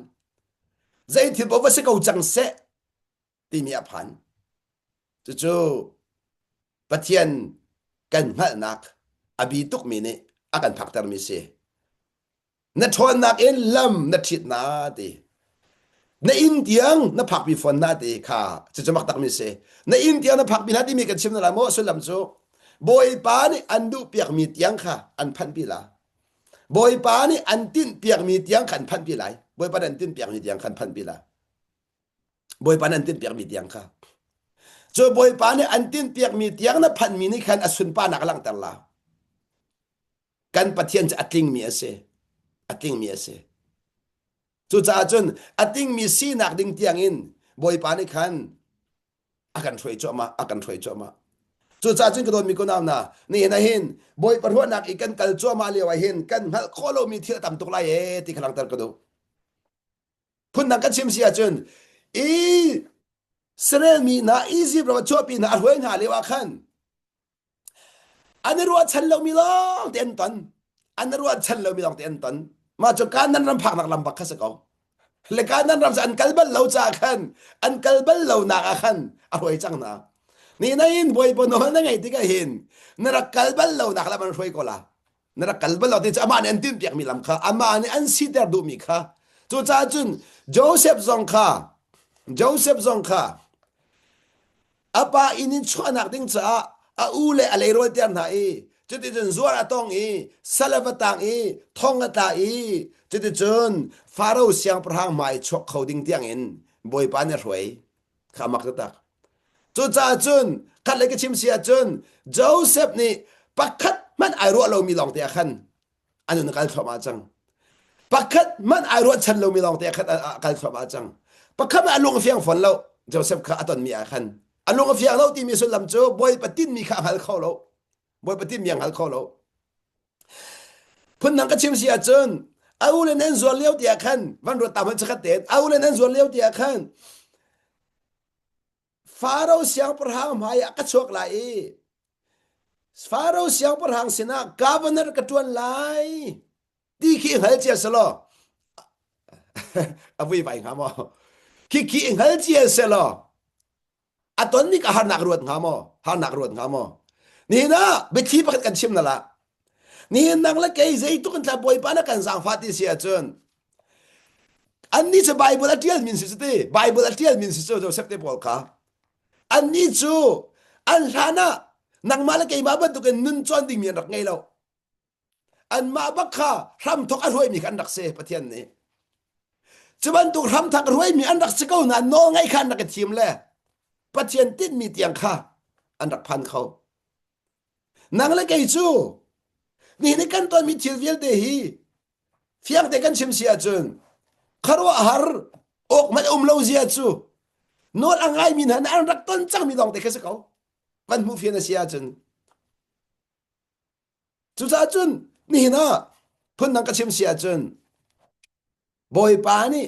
Zei thil paoh va si ko cang seh timi a phan. Cucu Pathian kan hngalhnak a bi tukmi nih a kan phaktermi si. Na ṭhawnnak in lam na ṭhit na ti. Na inn tiang na phakpi fawn na ti kha cucu mak takmi si. Na inn tiang na phakpi hna timi kan chim na lai maw sullam cu Bawipa nih an duh piakmi tiang kha an phanhpi la. Bawipa nih an tinhpiakmi tiang kha an phanhpi lai. Bawipa nih an tinhpiakmi tiang kha an phanhpi lai. Bawipa nih an tinhpiakmi tiang kha. Cu Bawipa nih an tinhpiakmi tiang na phanhmi nih khan a sunparnak a langhter la. Kan Pathian cu a tlingmi a si. A tlingmi a si. Cucaah cun a tlingmi sinak ding tiangin Bawipa nih khan a kan hruai cuahmah a kan hruai cuahmah cucaah cun ka dawtmi kunau hna nihin ah hin Bawipa ruahnak i kan kal cuahmah lio ah hin kan hngalh khawh lomi thil a tam tuk lai ee ti kha langhter ka duh phundang kan chim si ahcun i Israel mi hna Egypt ram a chuahpi hna a hruai hna lio ah khan An i ruahchan lomi lawngte an ton. An i ruahchan lomi lawngte an ton. Mah cu Kanaan ram phaknak lam bak kha si ko. Le Kanaan ram cu an kal bal lo caah khan an kal bal lonak ah khan a hruai cang hna. Ni nain Bawipa nawl na ngeih tikah hin na rak kal bal lonak lam an hruai ko la. Na rak kal bal lo ti cu amah nih an tinhpiakmi lam kha amah nih an siter duhmi kha. Cucaah cun Joseph zong kha Joseph zong kha A pa inn in chuahnak ding caah a u le a leirawl ter hna i cuticun zuar a tong i sal a va tang i thong a tla i cuticun Faro siangpahrang hmai chuak kho ding tiangin Bawipa nih a hruai kha mak taktak. Cucaah cun khat le ka chim si ahcun Joseph nih pakhat hmanh ai ruah lomi lawng te ah khan a nun a kal thluahmah cang. Pakhat hmanh ai ruahchan lomi lawngte a khat a kal thluahmah cang. Pakhat hmanh a lung a fiang fawn lo. Joseph kha a tonmi ah khan a lung a fiang lo timi sullam cu Bawipa tinmi kha a hngal kho lo. Bawipa tinmi a hngal kho lo. Phundang ka chim si ahcun a u le nan zuar lio tiah khan van ruat ta hmanh chakhat tein a u le nan zuar lio tiah khan Faro siangpahrang hmai ah ka chuak lai i Faro siangpahrang sinah governor ka ṭuan lai ti khi hngal cia selaw a vui vai hnga maw? Khi khi hngal cia selaw a ton mi ka harnak ruat hnga maw? Harnak ruat hnga maw? Nihin ah biathli pakhat kan chim na la. Nihin nang le kei zeitluk in thla Bawipa na kan zaangfah ti si ahcun annih cu Bible a ṭial min si cu ti Bible a ṭial min si cu Joseph te pawl kha annih cu an hlan ah nangmah le keimah bantukin nun cawn dingmi an rak ngei lo anmah bak kha hramthok a hruaimi kha an rak si Pathian nih cu bantuk hramthak hruaimi an rak si ko nain nawl ngaih kha an rak i thim le Pathian tinhmi tiang kha an rak phan kho Nang le kei cu nihin i kan tonmi thil vialte hi fiangte kan chim si ahcun khuaruahhar awk hmanh um lo zia cu nawl a ngaimi hna nih an rak ton cangmi lawng te khi si ko. Van hmuh fian a si ahcun. Cucaah cun nihin ah phundang ka chim si ahcun Bawipa nih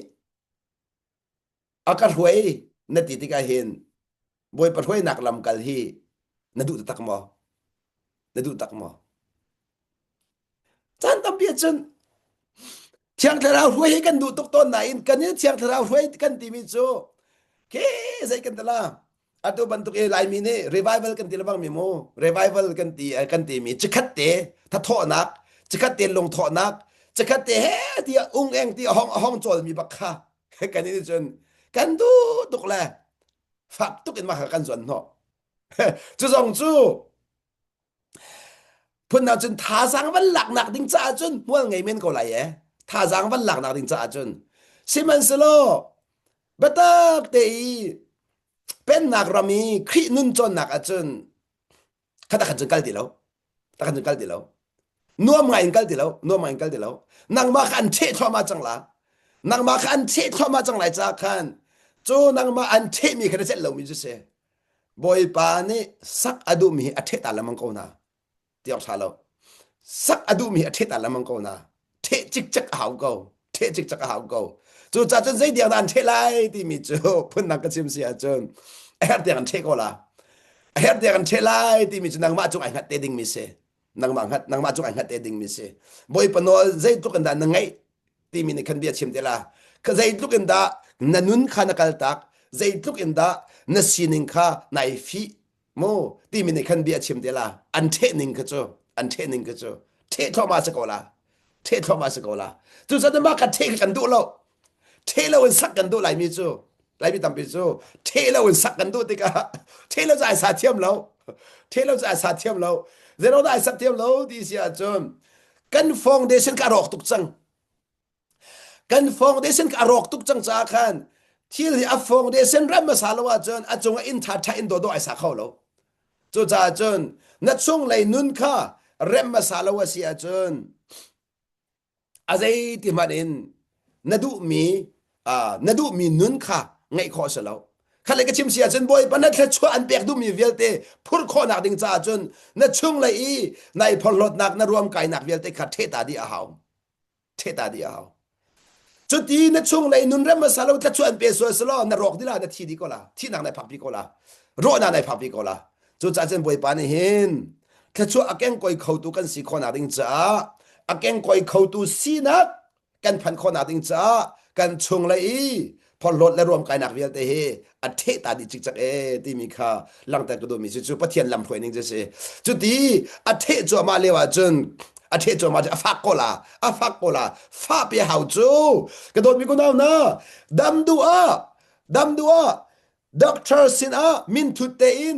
a ka hruai na ti tikah hin Bawipa hruainak lam kal hi na duh taktak maw? Na duh tak maw? Caan tampi ahcun Thiang Thlarau hruai hi kan duh tuk tawn nain kan i Thiang Thlarau hruai kan timi cu ke zei kan tala atu bantuk i Laimi nih revival kan ti lebang mi mu revival kan ti kan ti mi chikhat te thathawhnak chikhat te lungthawhnak chikhat te he tiah ung eng ti hong hong chawl mi bak kha kan nih cun kan duh tuk le fak tuk in mah kha kan zuan hnawh cu zong cu phun cun thazaang van laknak ding caah cun hmual ngei men ko lai e thazaang van laknak ding caah cun sihmanhsehlaw biatak te i pennak ram i Khrih nun cawnnak ahcun kha tak khan cun kal ti lo tak khan cun kal ti lo nuam ngai in kal ti lo nuam ngai in kal ti lo nangmah kha an cheh thluahmah cang la nangmah kha an cheh thluahmah cang lai caah khan cu nangmah an chehmi kha na celh lomi cu si Bawipa nih sak a duhmi hi a ṭheh ta lengmang ko hna ti awk ṭha lo sak a duhmi hi a ṭheh ta lengmang ko hna ṭheh cikcek a hau ko ṭheh cikcek a hau ko cucaah cun zei tiang dah an ṭheh lai timi cu phundang ka chim si ahcun a herh tiang an ṭheh ko la a herh tiang an ṭheh lai timi cu nangmah cung ai hngat te dingmi si nangmah hngat nangmah cung ai hngat te dingmi si Bawipa nawl zeitluk in dah na ngaih timi nih khan bia chim te la ka zeitluk in dah na nun kha na kaltak zeitluk in dah na sining kha nai fih mu timi nih khan bia chim te la an ṭheh ning kha cu an ṭheh ning kha cu ṭheh thluahmah si ko la ṭheh thluahmah si ko la cucaah mah kha ṭheh kha kan duh lo ṭheh lo in sak kan duh laimi cu laimi tampi cu ṭheh lo in sak kan duh tikah ṭheh lo cu ai sa thiam lo ṭheh lo cu ai sa thiam lo zeiruang dah ai sak thiam lo ti si ahcun kan foundation kha a rawk tuk cang Kan foundation a rawk tuk cang caah khan thil hi a foundation rem hmasa lo ahcun a cungah inn ṭhaṭha in dawdawh ai sa kho lo. Cucaah cun na chunglei nun kha rem hmasa lo a si ahcun a zeiti hmanh in na duhmi uh, na duhmi nun kha ngeih khawh a si lo. Khat le ka chim si ahcun Bawipa na thluachuah an pek duhmi vialte phurh khawhnak ding caah cun na chunglei i nai phorhlawtnak na ruamkainak vialte kha ṭheh ta dih a hau. Ṭheh ta dih a hau. Cuti na chunglei nun rem hmasa lo thluachuah an pe sual selaw na rawk dih la na thi dih ko la thihnak nai phakpi ko la rawhnak nai phakpi ko la cucaah cun Bawipa nih hin thluachuah a kengkoi khotu kan si khawhnak ding caah a kengkoi khotu sinak kan phanh khawhnak ding caah kan chunglei i phorhlawt le ruamkainak vialte hi a ṭheh ta dih cikcek e timi kha langhter ka duhmi cu cu Pathian lamhruai ning cu si. Cuti a ṭheh cuahmah lio ahcun a ṭheh cuahmah cu a fak ko la a fak ko la fah pe hau cu ka dawtmi kunau na dam duh ah dam duh ah doctor sin ah min thut tein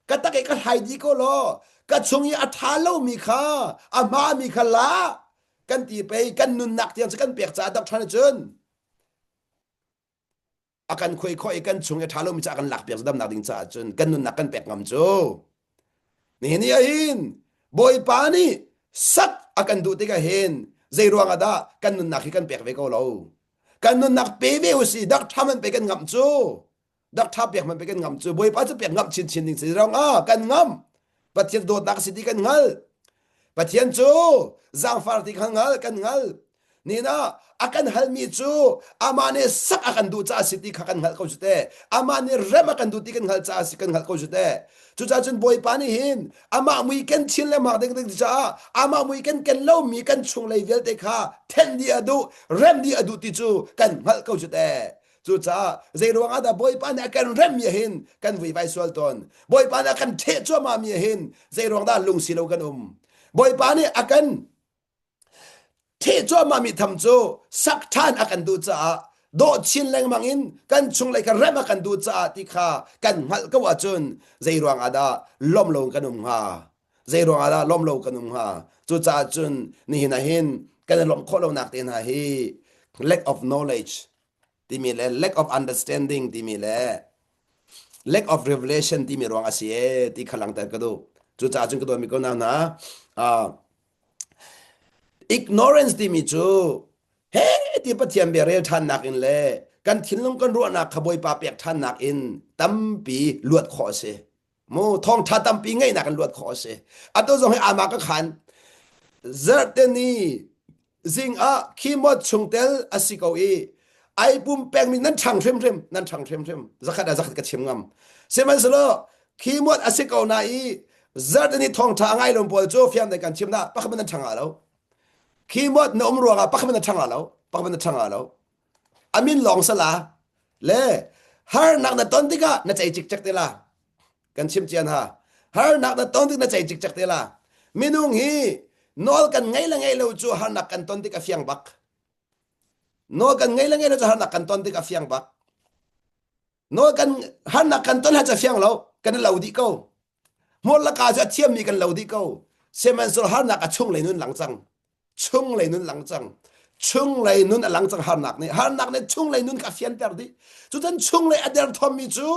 ka tak i ka hlai dih ko law ka chung i a ṭha lomi kha a hmami kha la kan ti pei kan nunnak tiang cu kan pek caah doctor nih cun a kan khuai khawh i kan chung i ṭha lomi cu a kan lakpiak damnak ding caah cun kan nunnak kan pek ngam cu nihin ni ahhin Bawipa nih sak a kan duh tikah hin zei ruang ah dah kan nunnak hi kan pek ve ko lo kan nunnak pe ve usih dak ṭha man pe kan ngamh cu dak ṭha pek man pe kan ngamh cu Bawipa cu pek ngamh chinchin ding si ruang ah kan ngamh Pathian dawtnak si ti kan hngalh. Pathian cu zaangfar ti kha hngal kan hngal. Nin ah a kan halmi cu amah nih sak a kan duh caah si ti kha kan hngalh ko cu te. Amah nih rem a kan duh ti kan hngalh caah si kan hngalh ko cu te. Cucaah cun Bawipa nih hin amah mui ken chin le mak ding ding caah amah mui ken ken lomi kan chunglei vialte kha thenh dih a duh, rem dih a duh ti cu kan hngalh ko cu te. Cucaah zei ruang ah dah Bawipa nih a kan remmi ah hin kan vuivai sual tawn. Bawipa nih a kan ṭheh cuahmahmi ah hin zei ruang dah lungsi lo kan um. Bawipa nih a kan ṭheh cuahmahmi tham cu sak ṭhan a kan duh caah dawh chin lengmang in kan chunglei kha rem a kan duh caah ti kha kan hngalh ko ahcun zei ruang ah dah lawm lo kan um hnga. Zei ruang ah dah lawm lo kan um hnga. Cucaah cun nihin ah hin kan i lawmh khawh lonak te hna hi lack of knowledge timi le lack of understanding timi le lack of revelation timi ruang a si e ti kha langhter ka duh cucaah cun ka dawtmi ko hna hna uh, ignorance timi cu he ti Pathian bia rel ṭhannak in le kan thinlung kan ruahnak kha Bawipa pek ṭhannak in tampi luat khawh a si mu thawngṭha tampi ngeihnak in luat khawh a si atu zong hi ama ka khan zarhte ni zing ah khimot chungtel a si ko i ai pum pengmi nan ṭhang hrimhrim nan ṭhang hrimhrim zakhat ah zakhat ka chim ngam sihmanhsehlaw khimot a si ko na i zarhte ni thawngṭha a ngai lo pawl cu fiang dei kan chim na pakhat nan ṭhang lo khimot na um ruangah pakhat na ṭhang lo pakhat na ṭhang lo amin lawng sala le harnak na ton tikah na cei cikcek te la kan chim cian ha harnak na ton tik na cei cikcek te la minung hi nawl kan ngei le ngei lo cu harnak kan ton tik a fiang bak nawl kan ngei le ngei lo cu harnak kan ton tik a fiang bak nawl kan harnak kan ton ha ca fiang lo kan lo dih ko hmur laka cu a thiammi kan lo dih ko sihmanhsehlaw harnak a chung lei nun lang cang chunglei nun lang cang chunglei nun a lang cang harnak nih harnak nih chunglei nun kha fianter dih cucun chunglei a derthawmmi cu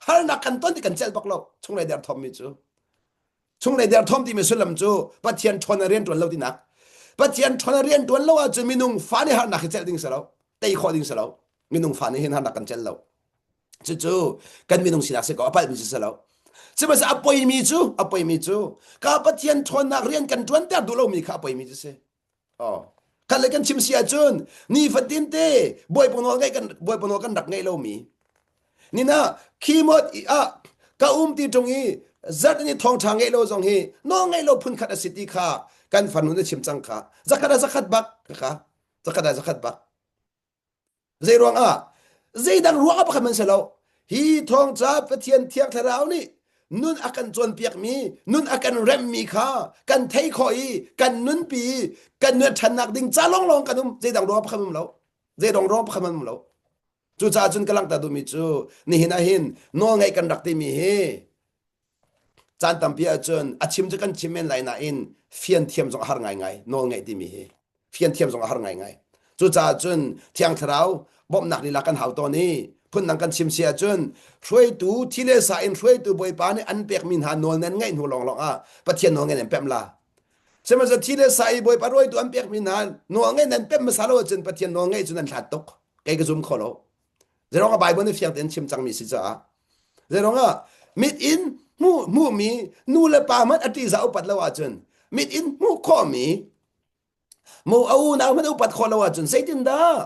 harnak kan ton ti kan celh bak lo chunglei derthawmmi cu chunglei derthawm timi sullam cu Pathian ṭhawn a rian ṭuan lo tinak Pathian ṭhawn a rian ṭuan lo ahcun minung fa nih harnak hi celh ding si lo tei khawh ding si lo minung fa nih hin harnak kan celh lo cucu kan minung sinak si ko a palhmi si si lo sihmanhsehlaw a poimi cu a poimi cu ka Pathian ṭhawnnak rian kan ṭuanter duh lomi kha a poimi cu si oh khat le kan chim si ahcun nifatin te bawipa nawl ngaih kan bawipa nawl kan rak ngaih lomi nina khimot ah ka um ti ṭung i zat ni thawngṭha ngeih lo zong hi nawl ngaih lo phun khat a si ti kha kan farnu na chim cang kha zakhat a zakhat bak ka zakhat a zakhat bak Zei ruangah? Zeidang ruangah pakhat man si lo. Hi thawngca Pathian Thiang Thlarau nih nun a kan cawnpiakmi, nun a kan remmi kha kan thei khawh i kan nunpi i kan nun ṭhannak ding ca lawnglawng kan um. Zeidang ruangah pakhat um lo. Zeidang ruangah pakhat man um lo. Cucaah cun ka langhter duhmi cu nihin ah hin nawlngaih kan rak timi hi caan tampi ahcun a chim cu kan chim men lai nain fian thiam zong a har ngaingai nawlngaih timi hi fian thiam zong a har ngaingai cucaah cun thiang thlarau bawmhnak lila kan hau tawn i phundang kan chim si ahcun hruaitu thi le sa in hruaitu bawipa nih an pekmi hna nawl nan ngaih hnu lawnglawng ah pathian nawl ngai nan pemh la sihmanhsehlaw thi le sa i bawipa hruaitu an pekmi hna nawl ngai nan pemh hmasa lo ahcun pathian nawl ngaih cu nan hlat tuk kei ka zum kho lo Zeirong ah Bible nih fiang tein chim cangmi si caah. Zeirong ah mit in hmuh hmuhmi nu le pa hmanh a ṭihzah upat lo ahcun mit in hmuh khawhmi mu a unau hmanh upat khawh lo ahcun zeitindah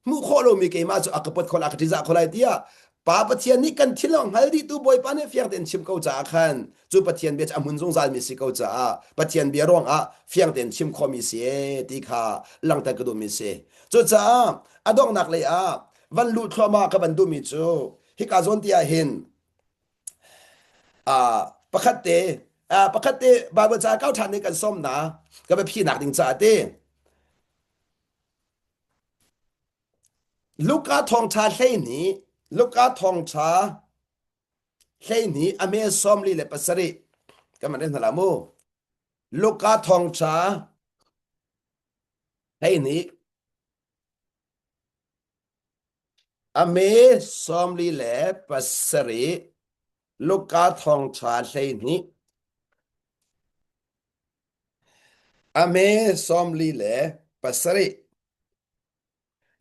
hmuh khawh lomi keimah cu a ka pot khawh lai a ka ṭihzah khawh lai tiah Pa Pathian nih kan thil hngal dihtu Bawipa nih fiang tein chim ko caah khan cu Pathian bia cu a hmun zungzalmi si ko caah Pathian bia ruangah fiang tein chim khawhmi si e ti kha langhter ka duhmi si. Cucaah a donghnak lei ah van luh thluahmah ka van duhmi cu hika zawn ti ah hin uh, pakhat te uh, pakhat te Bible ca kau ṭhan nih kan sawm na ka biaphinak ding caah te Luka thawngṭha 12 Luka thawngṭha 12 a me 47 kan man hna la mu Luka thawngṭha 12 A me 47 Luka thawngṭha 12 A me 47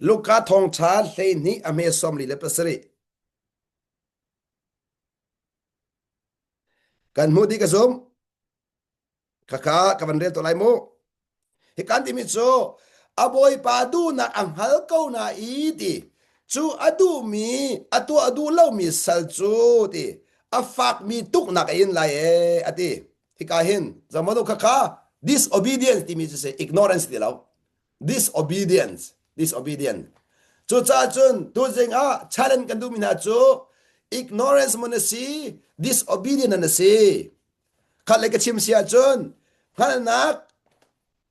Luka thawngṭha 12 a hme 47 Kan hmuh dih ka zum. Khakha ka van rel to lai mu. Hi kan timi cu a bawipa duhnak a hngal ko na i ti cu a duhmi a tuah duh lomi sal cu ti a fakmi tuknak a in lai e a ti. Hika hin zamanu khakha disobedience timi cu si ignorance ti lo disobedience disobedience cucaah cun tuzing ah challenge kan duhmi hna cu ignorance mun a si disobedient an a si khat le ka chim si ahcun hngalhnak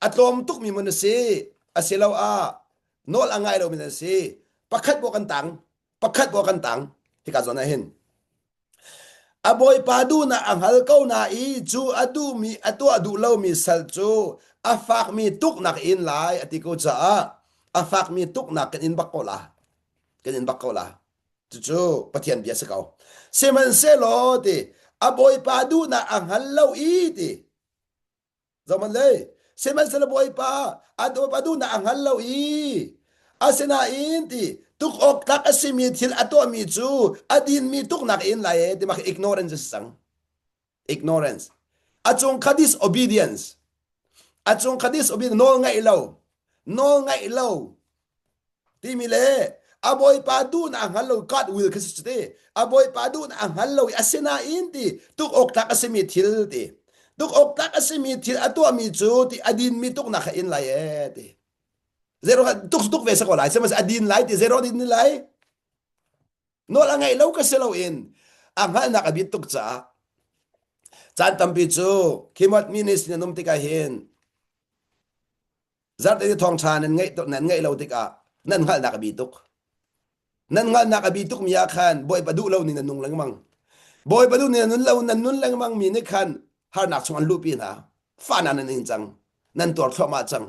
a tlawm tukmi mun a si asiloah nawl a ngai lomi an si pakhat bo kan tang pakhat bo kan tang hika zawn ah hin A bawipa duhnak a hngal ko na i cu a duhmi a tuah duh lomi sal cu a fakmi tuknak in lai a ti ko caah a fakmi tuknak kan in bak ko la. Kan in bak ko la. Cucu Pathian bia si ko. Sihmanhsehlaw ti a bawipa duhnak a hngal lo i ti Zohman lei, sihmanhsehlaw Bawipa a Bawipa duhnak a hngal lo i asinain ti tuk awk tlak a simi thil a tuahmi cu a dinmi tuknak in lai e ti mah ignorance a si cang. Ignorance. A cung kha disobedience. A cung kha disobedience nawl ngaih lo. Nawl ngaih lo. Timi le a bawipa duhnak a hngal lo God will kha si ti a bawipa duhnak a hngal lo i asinain ti tuk awk tlak a simi thil ti tuk awk tlak a simi thil a tuahmi cu ti a dinmi tuknak kha in lai e ti zero tuk tuk ve sa ko lai sihmanhsehlaw a din lai ti zero din lai Nawl a ngeih lo ka si loin a hngalhnak a bit tuk caah caan tampi cu khimot mi nih sin an um tikah hin zarhte ni thawngṭha nan ngeih nan ngeih lo tikah nan hngalhnak a bi tuk. Nan hngalhnak a bi tuk mi ah khan Bawipa duh lo ning nan nung lengmang. Bawipa duh ning nan nun lo nan nun lengmang mi nih khan harnak chung an luhpi hna. Fahnak nan ing cang. Nan tuar thluahmah cang.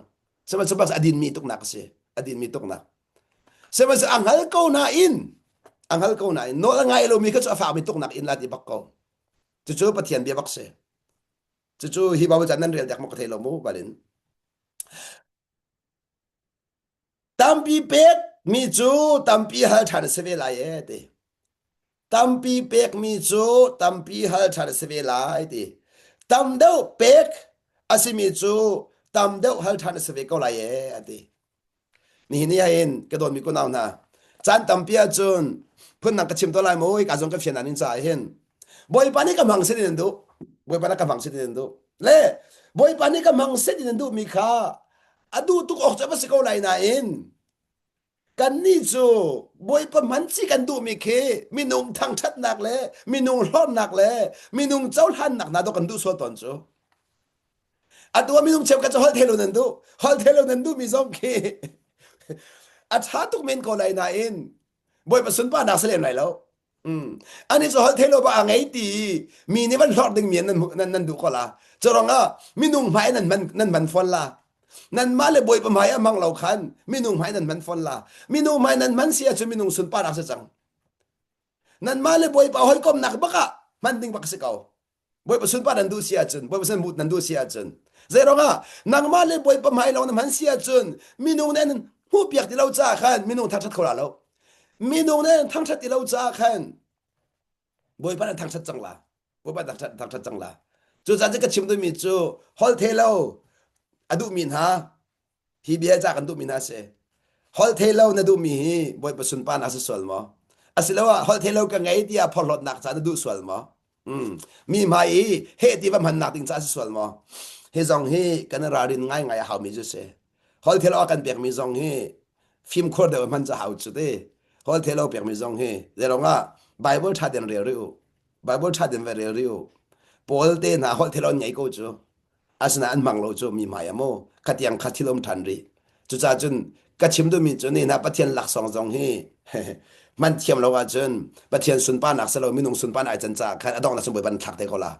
Sihmanhsehlaw a dinmi tuknak a si. A dinmi tuknak. Sihmanhsehlaw a hngal ko nain a hngal ko nain nawl a ngai lomi kha cu a fakmi tuknak in la ti bak ko. Cucu Pathian bia bak si. Cucu hi Bible ca nan rel dek maw ka thei lo mu balin. Tampi pek mi cu tampi hal ṭhan a si ve lai e ti. Tampi pek mi cu tampi hal ṭhan a si ve lai ti. Tam deuh pek a simi cu tam deuh hal ṭhan a si ve ko lai e a ti. Nihin ni ahhin ka dawtmi kunau hna, caan tampi ahcun phundang ka chim to lai maw ka zong ka fian in caah hin Bawipa nih ka hmang sin in an duh. Bawipa nih ka hmang sin in an duh. Le Bawipa nih ka hmang sin in an duhmi kha a duh tuk awk cu a va si ko lai nain kannih cu Bawipa hman ci kan duhmi khi minung thangṭhatnak le minung hlorhnak le minung cohlannak hna dawh kan duh sual tawn cu. Atu ah minung cheukhat cu holh thei lo nan duh. Holh thei lo nan duhmi zong khi a ṭha tuk men ko lai nain Bawipa sunparnak si lem lai lo. Mm. Ani cu holh thei lo ba a ngei ti mi nih van hlorh ding mi nan nan nan duh ko la. Cu ah minung hmai nan man nan man fawn la. Nanmah le Bawipa hmai a mang lo khan minung hmai nan man fawn la. Minung hmai nan man si ahcun minung sunparnak si cang. Nanmah le Bawipa hawikomnak bak ah hman ding bak si ko. Bawipa sunpar nan duh si ahcun, Bawipa sin mut nan duh si ahcun, zei ruangah nangmah le Bawipa hmai lawng na hman si ahcun minung nih an hmuhpiak ti lo caah khan minung thangṭhat kho la lo. Minung nih an thangṭhat ti lo caah khan Bawipa nan thangṭhat cang la. Bawipa thangṭhat thangṭhat cang la. Cucaah cu ka chim duhmi cu holh lo a duhmi hna Hi bia ca kan duhmi hna a si. Holhtheihlo na duhmi hi Bawipa sunparnak a si sual maw? Asiloah holhtheihlo ka ngei tiah phorhlawtnak ca na duh sual maw? Mm. Mi hmai i heh ti va hmannak ding ca a si sual maw? Hi zong hi kan i ralrin ngaingai a haumi cu si. Holhtheihlo a kan pekmi zong hi fimkhur deuh hman ca hau cu ti. Holhtheihlo pekmi zong hi zeirong ah Bible ṭha tein rel rih u. Bible ṭha tein va rel rih u. Paul te hna holhtheihlo an ngei ko cu. Asinain an hmang lo cu mi hmai ah maw khatiang kha thil um ṭhan rih. Cucaah cun ka chim duhmi cu ni hna Pathian laksawng zong hi hman thiam lo ahcun Pathian sunparnak si lo minung sunparnak ai can caah khan a donghnak cun Bawipa na thlak te ko la.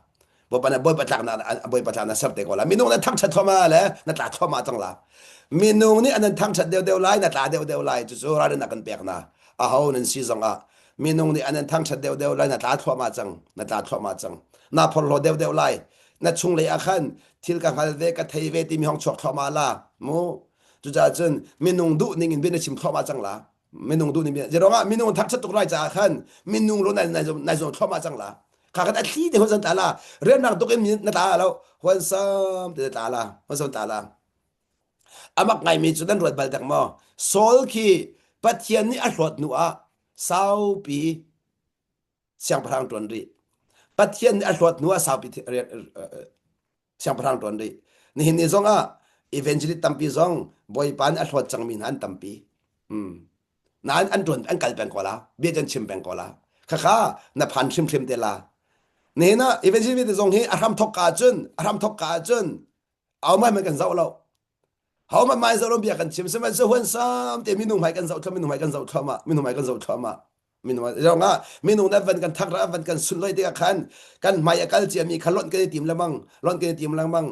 Bawipa na Bawipa tlaknak Bawipa tlaknak na ser te ko la. Minung na thangṭhat thluahmah le na tla thluahmah cang la. Minung nih an thangṭhat deuhdeuh lai na tla deuhdeuh lai cucu ralrin a kan pek na. Aho nan si zong ah minung nih an thangṭhat deuhdeuh lai na tla thluahmah cang na tla thluahmah cang. Na phorhlaw deuhdeuh lai na chunglei ah khan thil ka hngal ve ka thei ve timi hong chuak thluahmah la mu cucaah cun minung duh ning in bia na chim thluahmah cang la minung duh ning bia ruangah minung thangṭhat tuk lai caah khan minung lo nai nai zuam thluahmah cang la. Kha kan a thli te huan san tla la. Rianrang tuk in na tla lo. Huan sam te tla la. Huan sam tla la. Amak ngaimi cu nan ruat bal tak maw? Saul khi Pathian nih a hlawt hnu ah saupi siangpahrang ṭuan rih. Pathian nih a hlawt hnu ah saupi siangpahrang ṭuan rih. Nihin ni zong ah evangelist tampi zong Bawipa nih a hlawt cangmi hna an tampi. Hmm. Nain an ṭuan an kal peng ko la. Bia an chim peng ko la. Khakha na phan hrimhrim te la. Nihin ah evangelist zong hi a hram thok ka ahcun a hram thok ka ahcun au mai kan zoh lo. Ho ma mai zoh lo bia kan chim sihmanhsehlaw huan sam te minung hmai kan zoh thluahmah minung hmai kan zoh thluahmah minung hmai kan zoh thluahmah minung zong ah minung na van kan thak ra van kan sun loi tikah khan kan hmai a kal ciami kha lonh kan i tim lengmang lonh kan i tim lengmang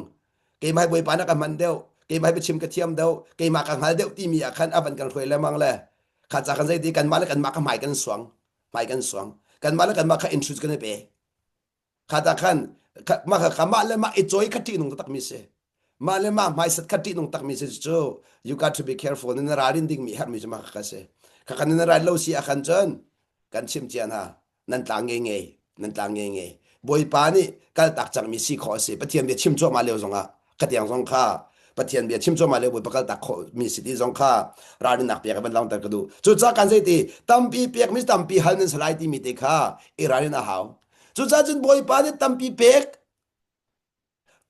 keimah bawipa na ka hman deuh keimah biachim ka thiam deuh keimah ka hngal deuh timi ah khan a van kan hruai lengmang le kha ca kan zei ti kanmah le kanmah ka hmai kan suang hmai kan suang kanmah le kanmah kha interest kan i pe Kha ta khan mah kha mah le mah i cawi kha ṭihnung takmi si. Mah le mah hmaisat kha ṭihnung takmi si cu you got to be careful. Na ralrin dingmi herhmi cu mah kha si. Kha kan na ral lo si ah khan cun kan chim cia hna nan tlang nge nge nan tlang nge nge Bawipa nih kaltak cangmi si khawh a si. Pathian bia chim cuahmah lio zongah khatiang zong kha Pathian bia chim cuahmah lio Bawipa kaltak khawh mi si ti zong kha ralrinnak pek van langter ka duh. Cucaah kan zei ti tampi pekmi tampi hal nan salai timi te kha i ralrin a hau. Cucaah cun Bawipa nih tampi pek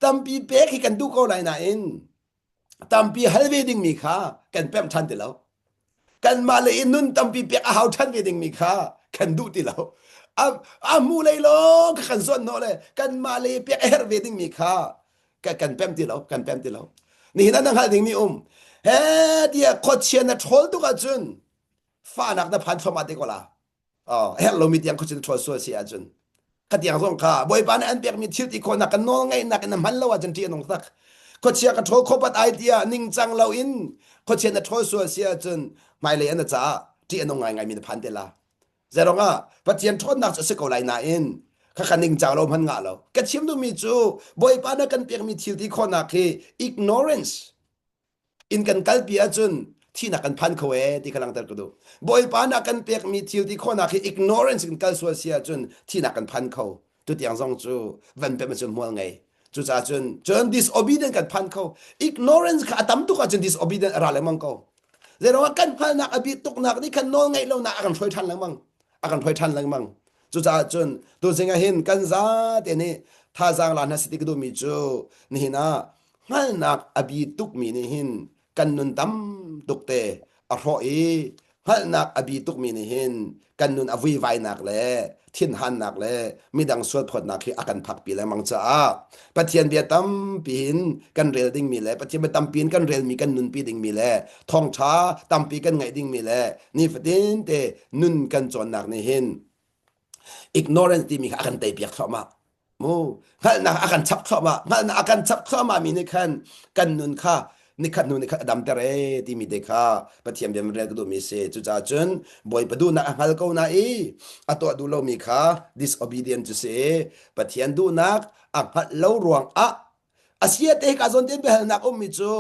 tampi pek hi kan duh ko lai nain tampi hal ve dingmi kha kan pemh ṭhan ti lo. Kanmah le in nun tampi pek a hau ṭhan ve dingmi kha kan duh ti lo. A, a hmu lei lawng kha kan zuan hnawh le kanmah le pek a herh ve dingmi kha kan pem ti lo, kan pem ti lo. Nihin ah na hngalh dingmi um. He tiah khuachia na ṭhawl tuk ahcun fahnak na phan thluahmah te ko la. Oh, herh lomi tiang khuachin ṭhawl sual si ahcun khatiang zong kha Bawipa nih an pekmi thil ti khawhnak kan nawl ngeihnak in na hman lo ahcun ṭih a nung tak. Khuachia ka ṭhawl kho pat ai tiah ningcang loin khuachia na ṭhawl sual si ahcun hmailei an na caah ṭih a nung ngaingaimi na phan te la. Zeirong ah Pathian ṭhawnnak cu a si ko lai nain khakha ningcang lo hman ngah lo. Ka chim duhmi cu Bawipa na kan pekmi thil ti khawhnak hi ignorance in kan kalpi ahcun thihnak kan phan kho ee ti kha langhter ka duh. Bawipa na kan pekmi thil ti khawhnak hi ignorance in kal sual si ahcun thihnak kan phan kho. Tutiang zong cu van pem ahcun hmual ngei. Cucaah cun cun disobedient kan phan kho. Ignorance kha a tam tuk ahcun disobedient a ra lengmang ko. Zeiruangah kan hngalhnak a bi tuknak nih khan nawl ngeih lonak a kan hruai ṭhan lengmang. A kan hruai ṭhan lengmang. Cucaah cun tuzing ah hin kan zate nih thazaang la hna si ti ka duhmi cu nihin ah hngalhnak a bi tukmi nih hin kan nun tam tuk te a hrawh i hngalhnak a bi tukmi nih hin kan nun a vuivainak le thinhannak le midang sualphawtnak hi a kan phakpi lengmang caah Pathian bia tampi in kan rel dingmi le Pathian bia tampi in kan relmi kan nunpi dingmi le thawngṭha tampi kan ngaih dingmi le nifatin te nun kan cawnnak nih hin ignorance timi kha a kan teipiak thluahmah mu hngalhnak a kan chap thluahmah hngalhnak a kan chap thluahmah mi nih khan kan nun kha nikhat hnu nikhat a damter e timi te kha Pathian bia rel ka duhmi si cucaah cun Bawipa duhnak a hngal ko na i a tuah duh lomi kha disobedient cu si Pathian duhnak a hngalh lo ruang ah asia te ka zawn te biahalnak ummi cu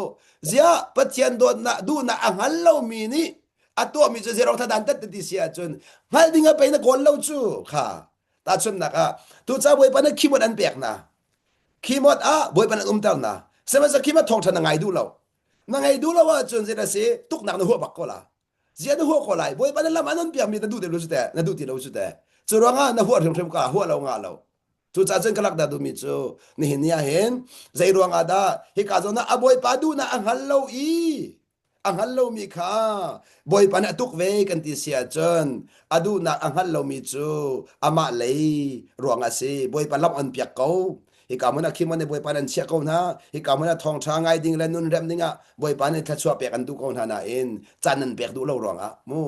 ziah Pathian dawtnak duhnak a hngal lomi nih a tuahmi cu zero tha dan tat ti si ahcun hngalh ding a pei na kawl lo cu kha tahchunhnak ah tuca Bawipa nih keyboard an pek na keyboard ah Bawipa an umter na sihmanhsehlaw keyboard thawngṭha na ngai duh lo na ngai duh lo ahcun zei na si tuknak na huah bak ko la zia na huah ko lai Bawipa na lam an on piakmi na duh ti lo cu teh na duh ti lo cu teh cu ruangah na huah hrimhrim ka huah lo nga lo cucaah cun ka lak dah duhmi cu nihin ni ah hin zei ruangah dah hika zawn ah a Bawipa duhnak a hngal lo i a hngal lomi kha Bawipa nih a tuk ve kan ti si ahcun a duhnak a hngal lomi cu amah lei ruangah a si. Bawipa lam on piak ko. Hika hmun ah khim nih Bawipa nan chiah ko hna. Hika hmun ah thawngṭha ngai ding le nun rem ding ah Bawipa nih thluachuah pek an duh ko hna nain caan nan pek duh lo ruangah mu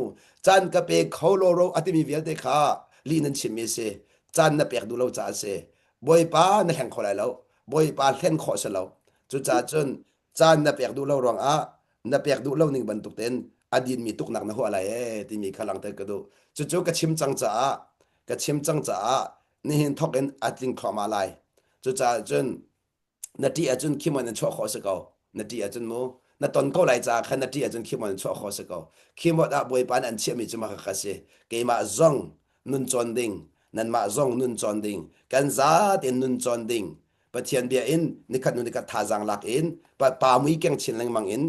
caan ka pe kho lo ro a timi vialte kha lih nan chimmi a si. Caan na pek duh lo caah a si. Bawipa na hleng kho lai lo. Bawipa hlen khawh si lo. Cucaah cun caan na pek duh lo ruangah na pek duh lo ning bantuk tein a dinmi tuknak na huah lai ee timi kha langhter ka duh. Cucu ka chim cang caah ka chim cang caah nihin thawk in a tling thluahmah lai. Cucaah cun na ṭih ahcun khimon in chuah khawh si ko. Na ṭih ahcun mu na ton ko lai caah khan na ṭih ahcun khimon in chuah khawh si ko. Khimot ah Bawipa nih an chiahmi cu mah kha si. Keimah zong nun cawn ding. Nanmah zong nun cawn ding, kan za tein nun cawn ding. Pathian bia in nikhat hnu nikhat thazaang lak in pa, pa mui keng chin lengmang in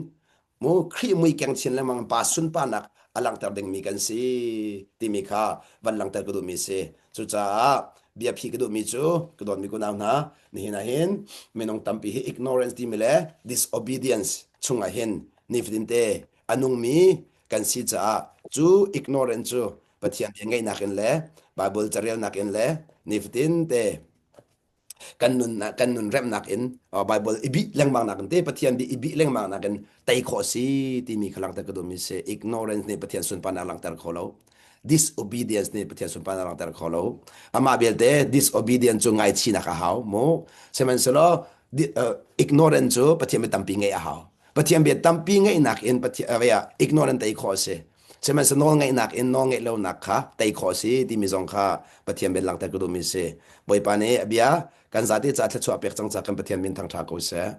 mu Khrih mui keng chin lengmang pa sunparnak a langhter dingmi kan si timi kha van langhter ka duhmi si. Cucaah biaphi ka duhmi cu ka dawtmi kunau hna nihin ah hin minung tampi hi ignorance timi le disobedience chungah hin nifatin te a nungmi kan si caah cu ignorance cu Pathian bia ngaihnak in le Bible carelnak in le nifatin te kan nun kan nun remnak in Bible i bih lengmang nak in te Pathian bia i bih lengmang nak in tei khawh si timi kha langhter ka duhmi si ignorance nih Pathian sunparnak langhter kho lo disobedience nih Pathian sunparnak langhter kho lo amah belte disobedience cu ngaichihnak a hau mu sihmanhsehlaw ignorance cu Pathian bia tampi ngeih a hau Pathian bia tampi ngeihnak in Pathian ignorance tei khawh a si Sihmanhsehlaw nawl ngeihnak in nawl ngeih lonak kha tei khawh a si timi zong kha Pathian bia langhter ka duhmi a si. Bawipa nih a bia kan zate caah thluachuah pek cang ca kan Pathian min thangṭha ko seh.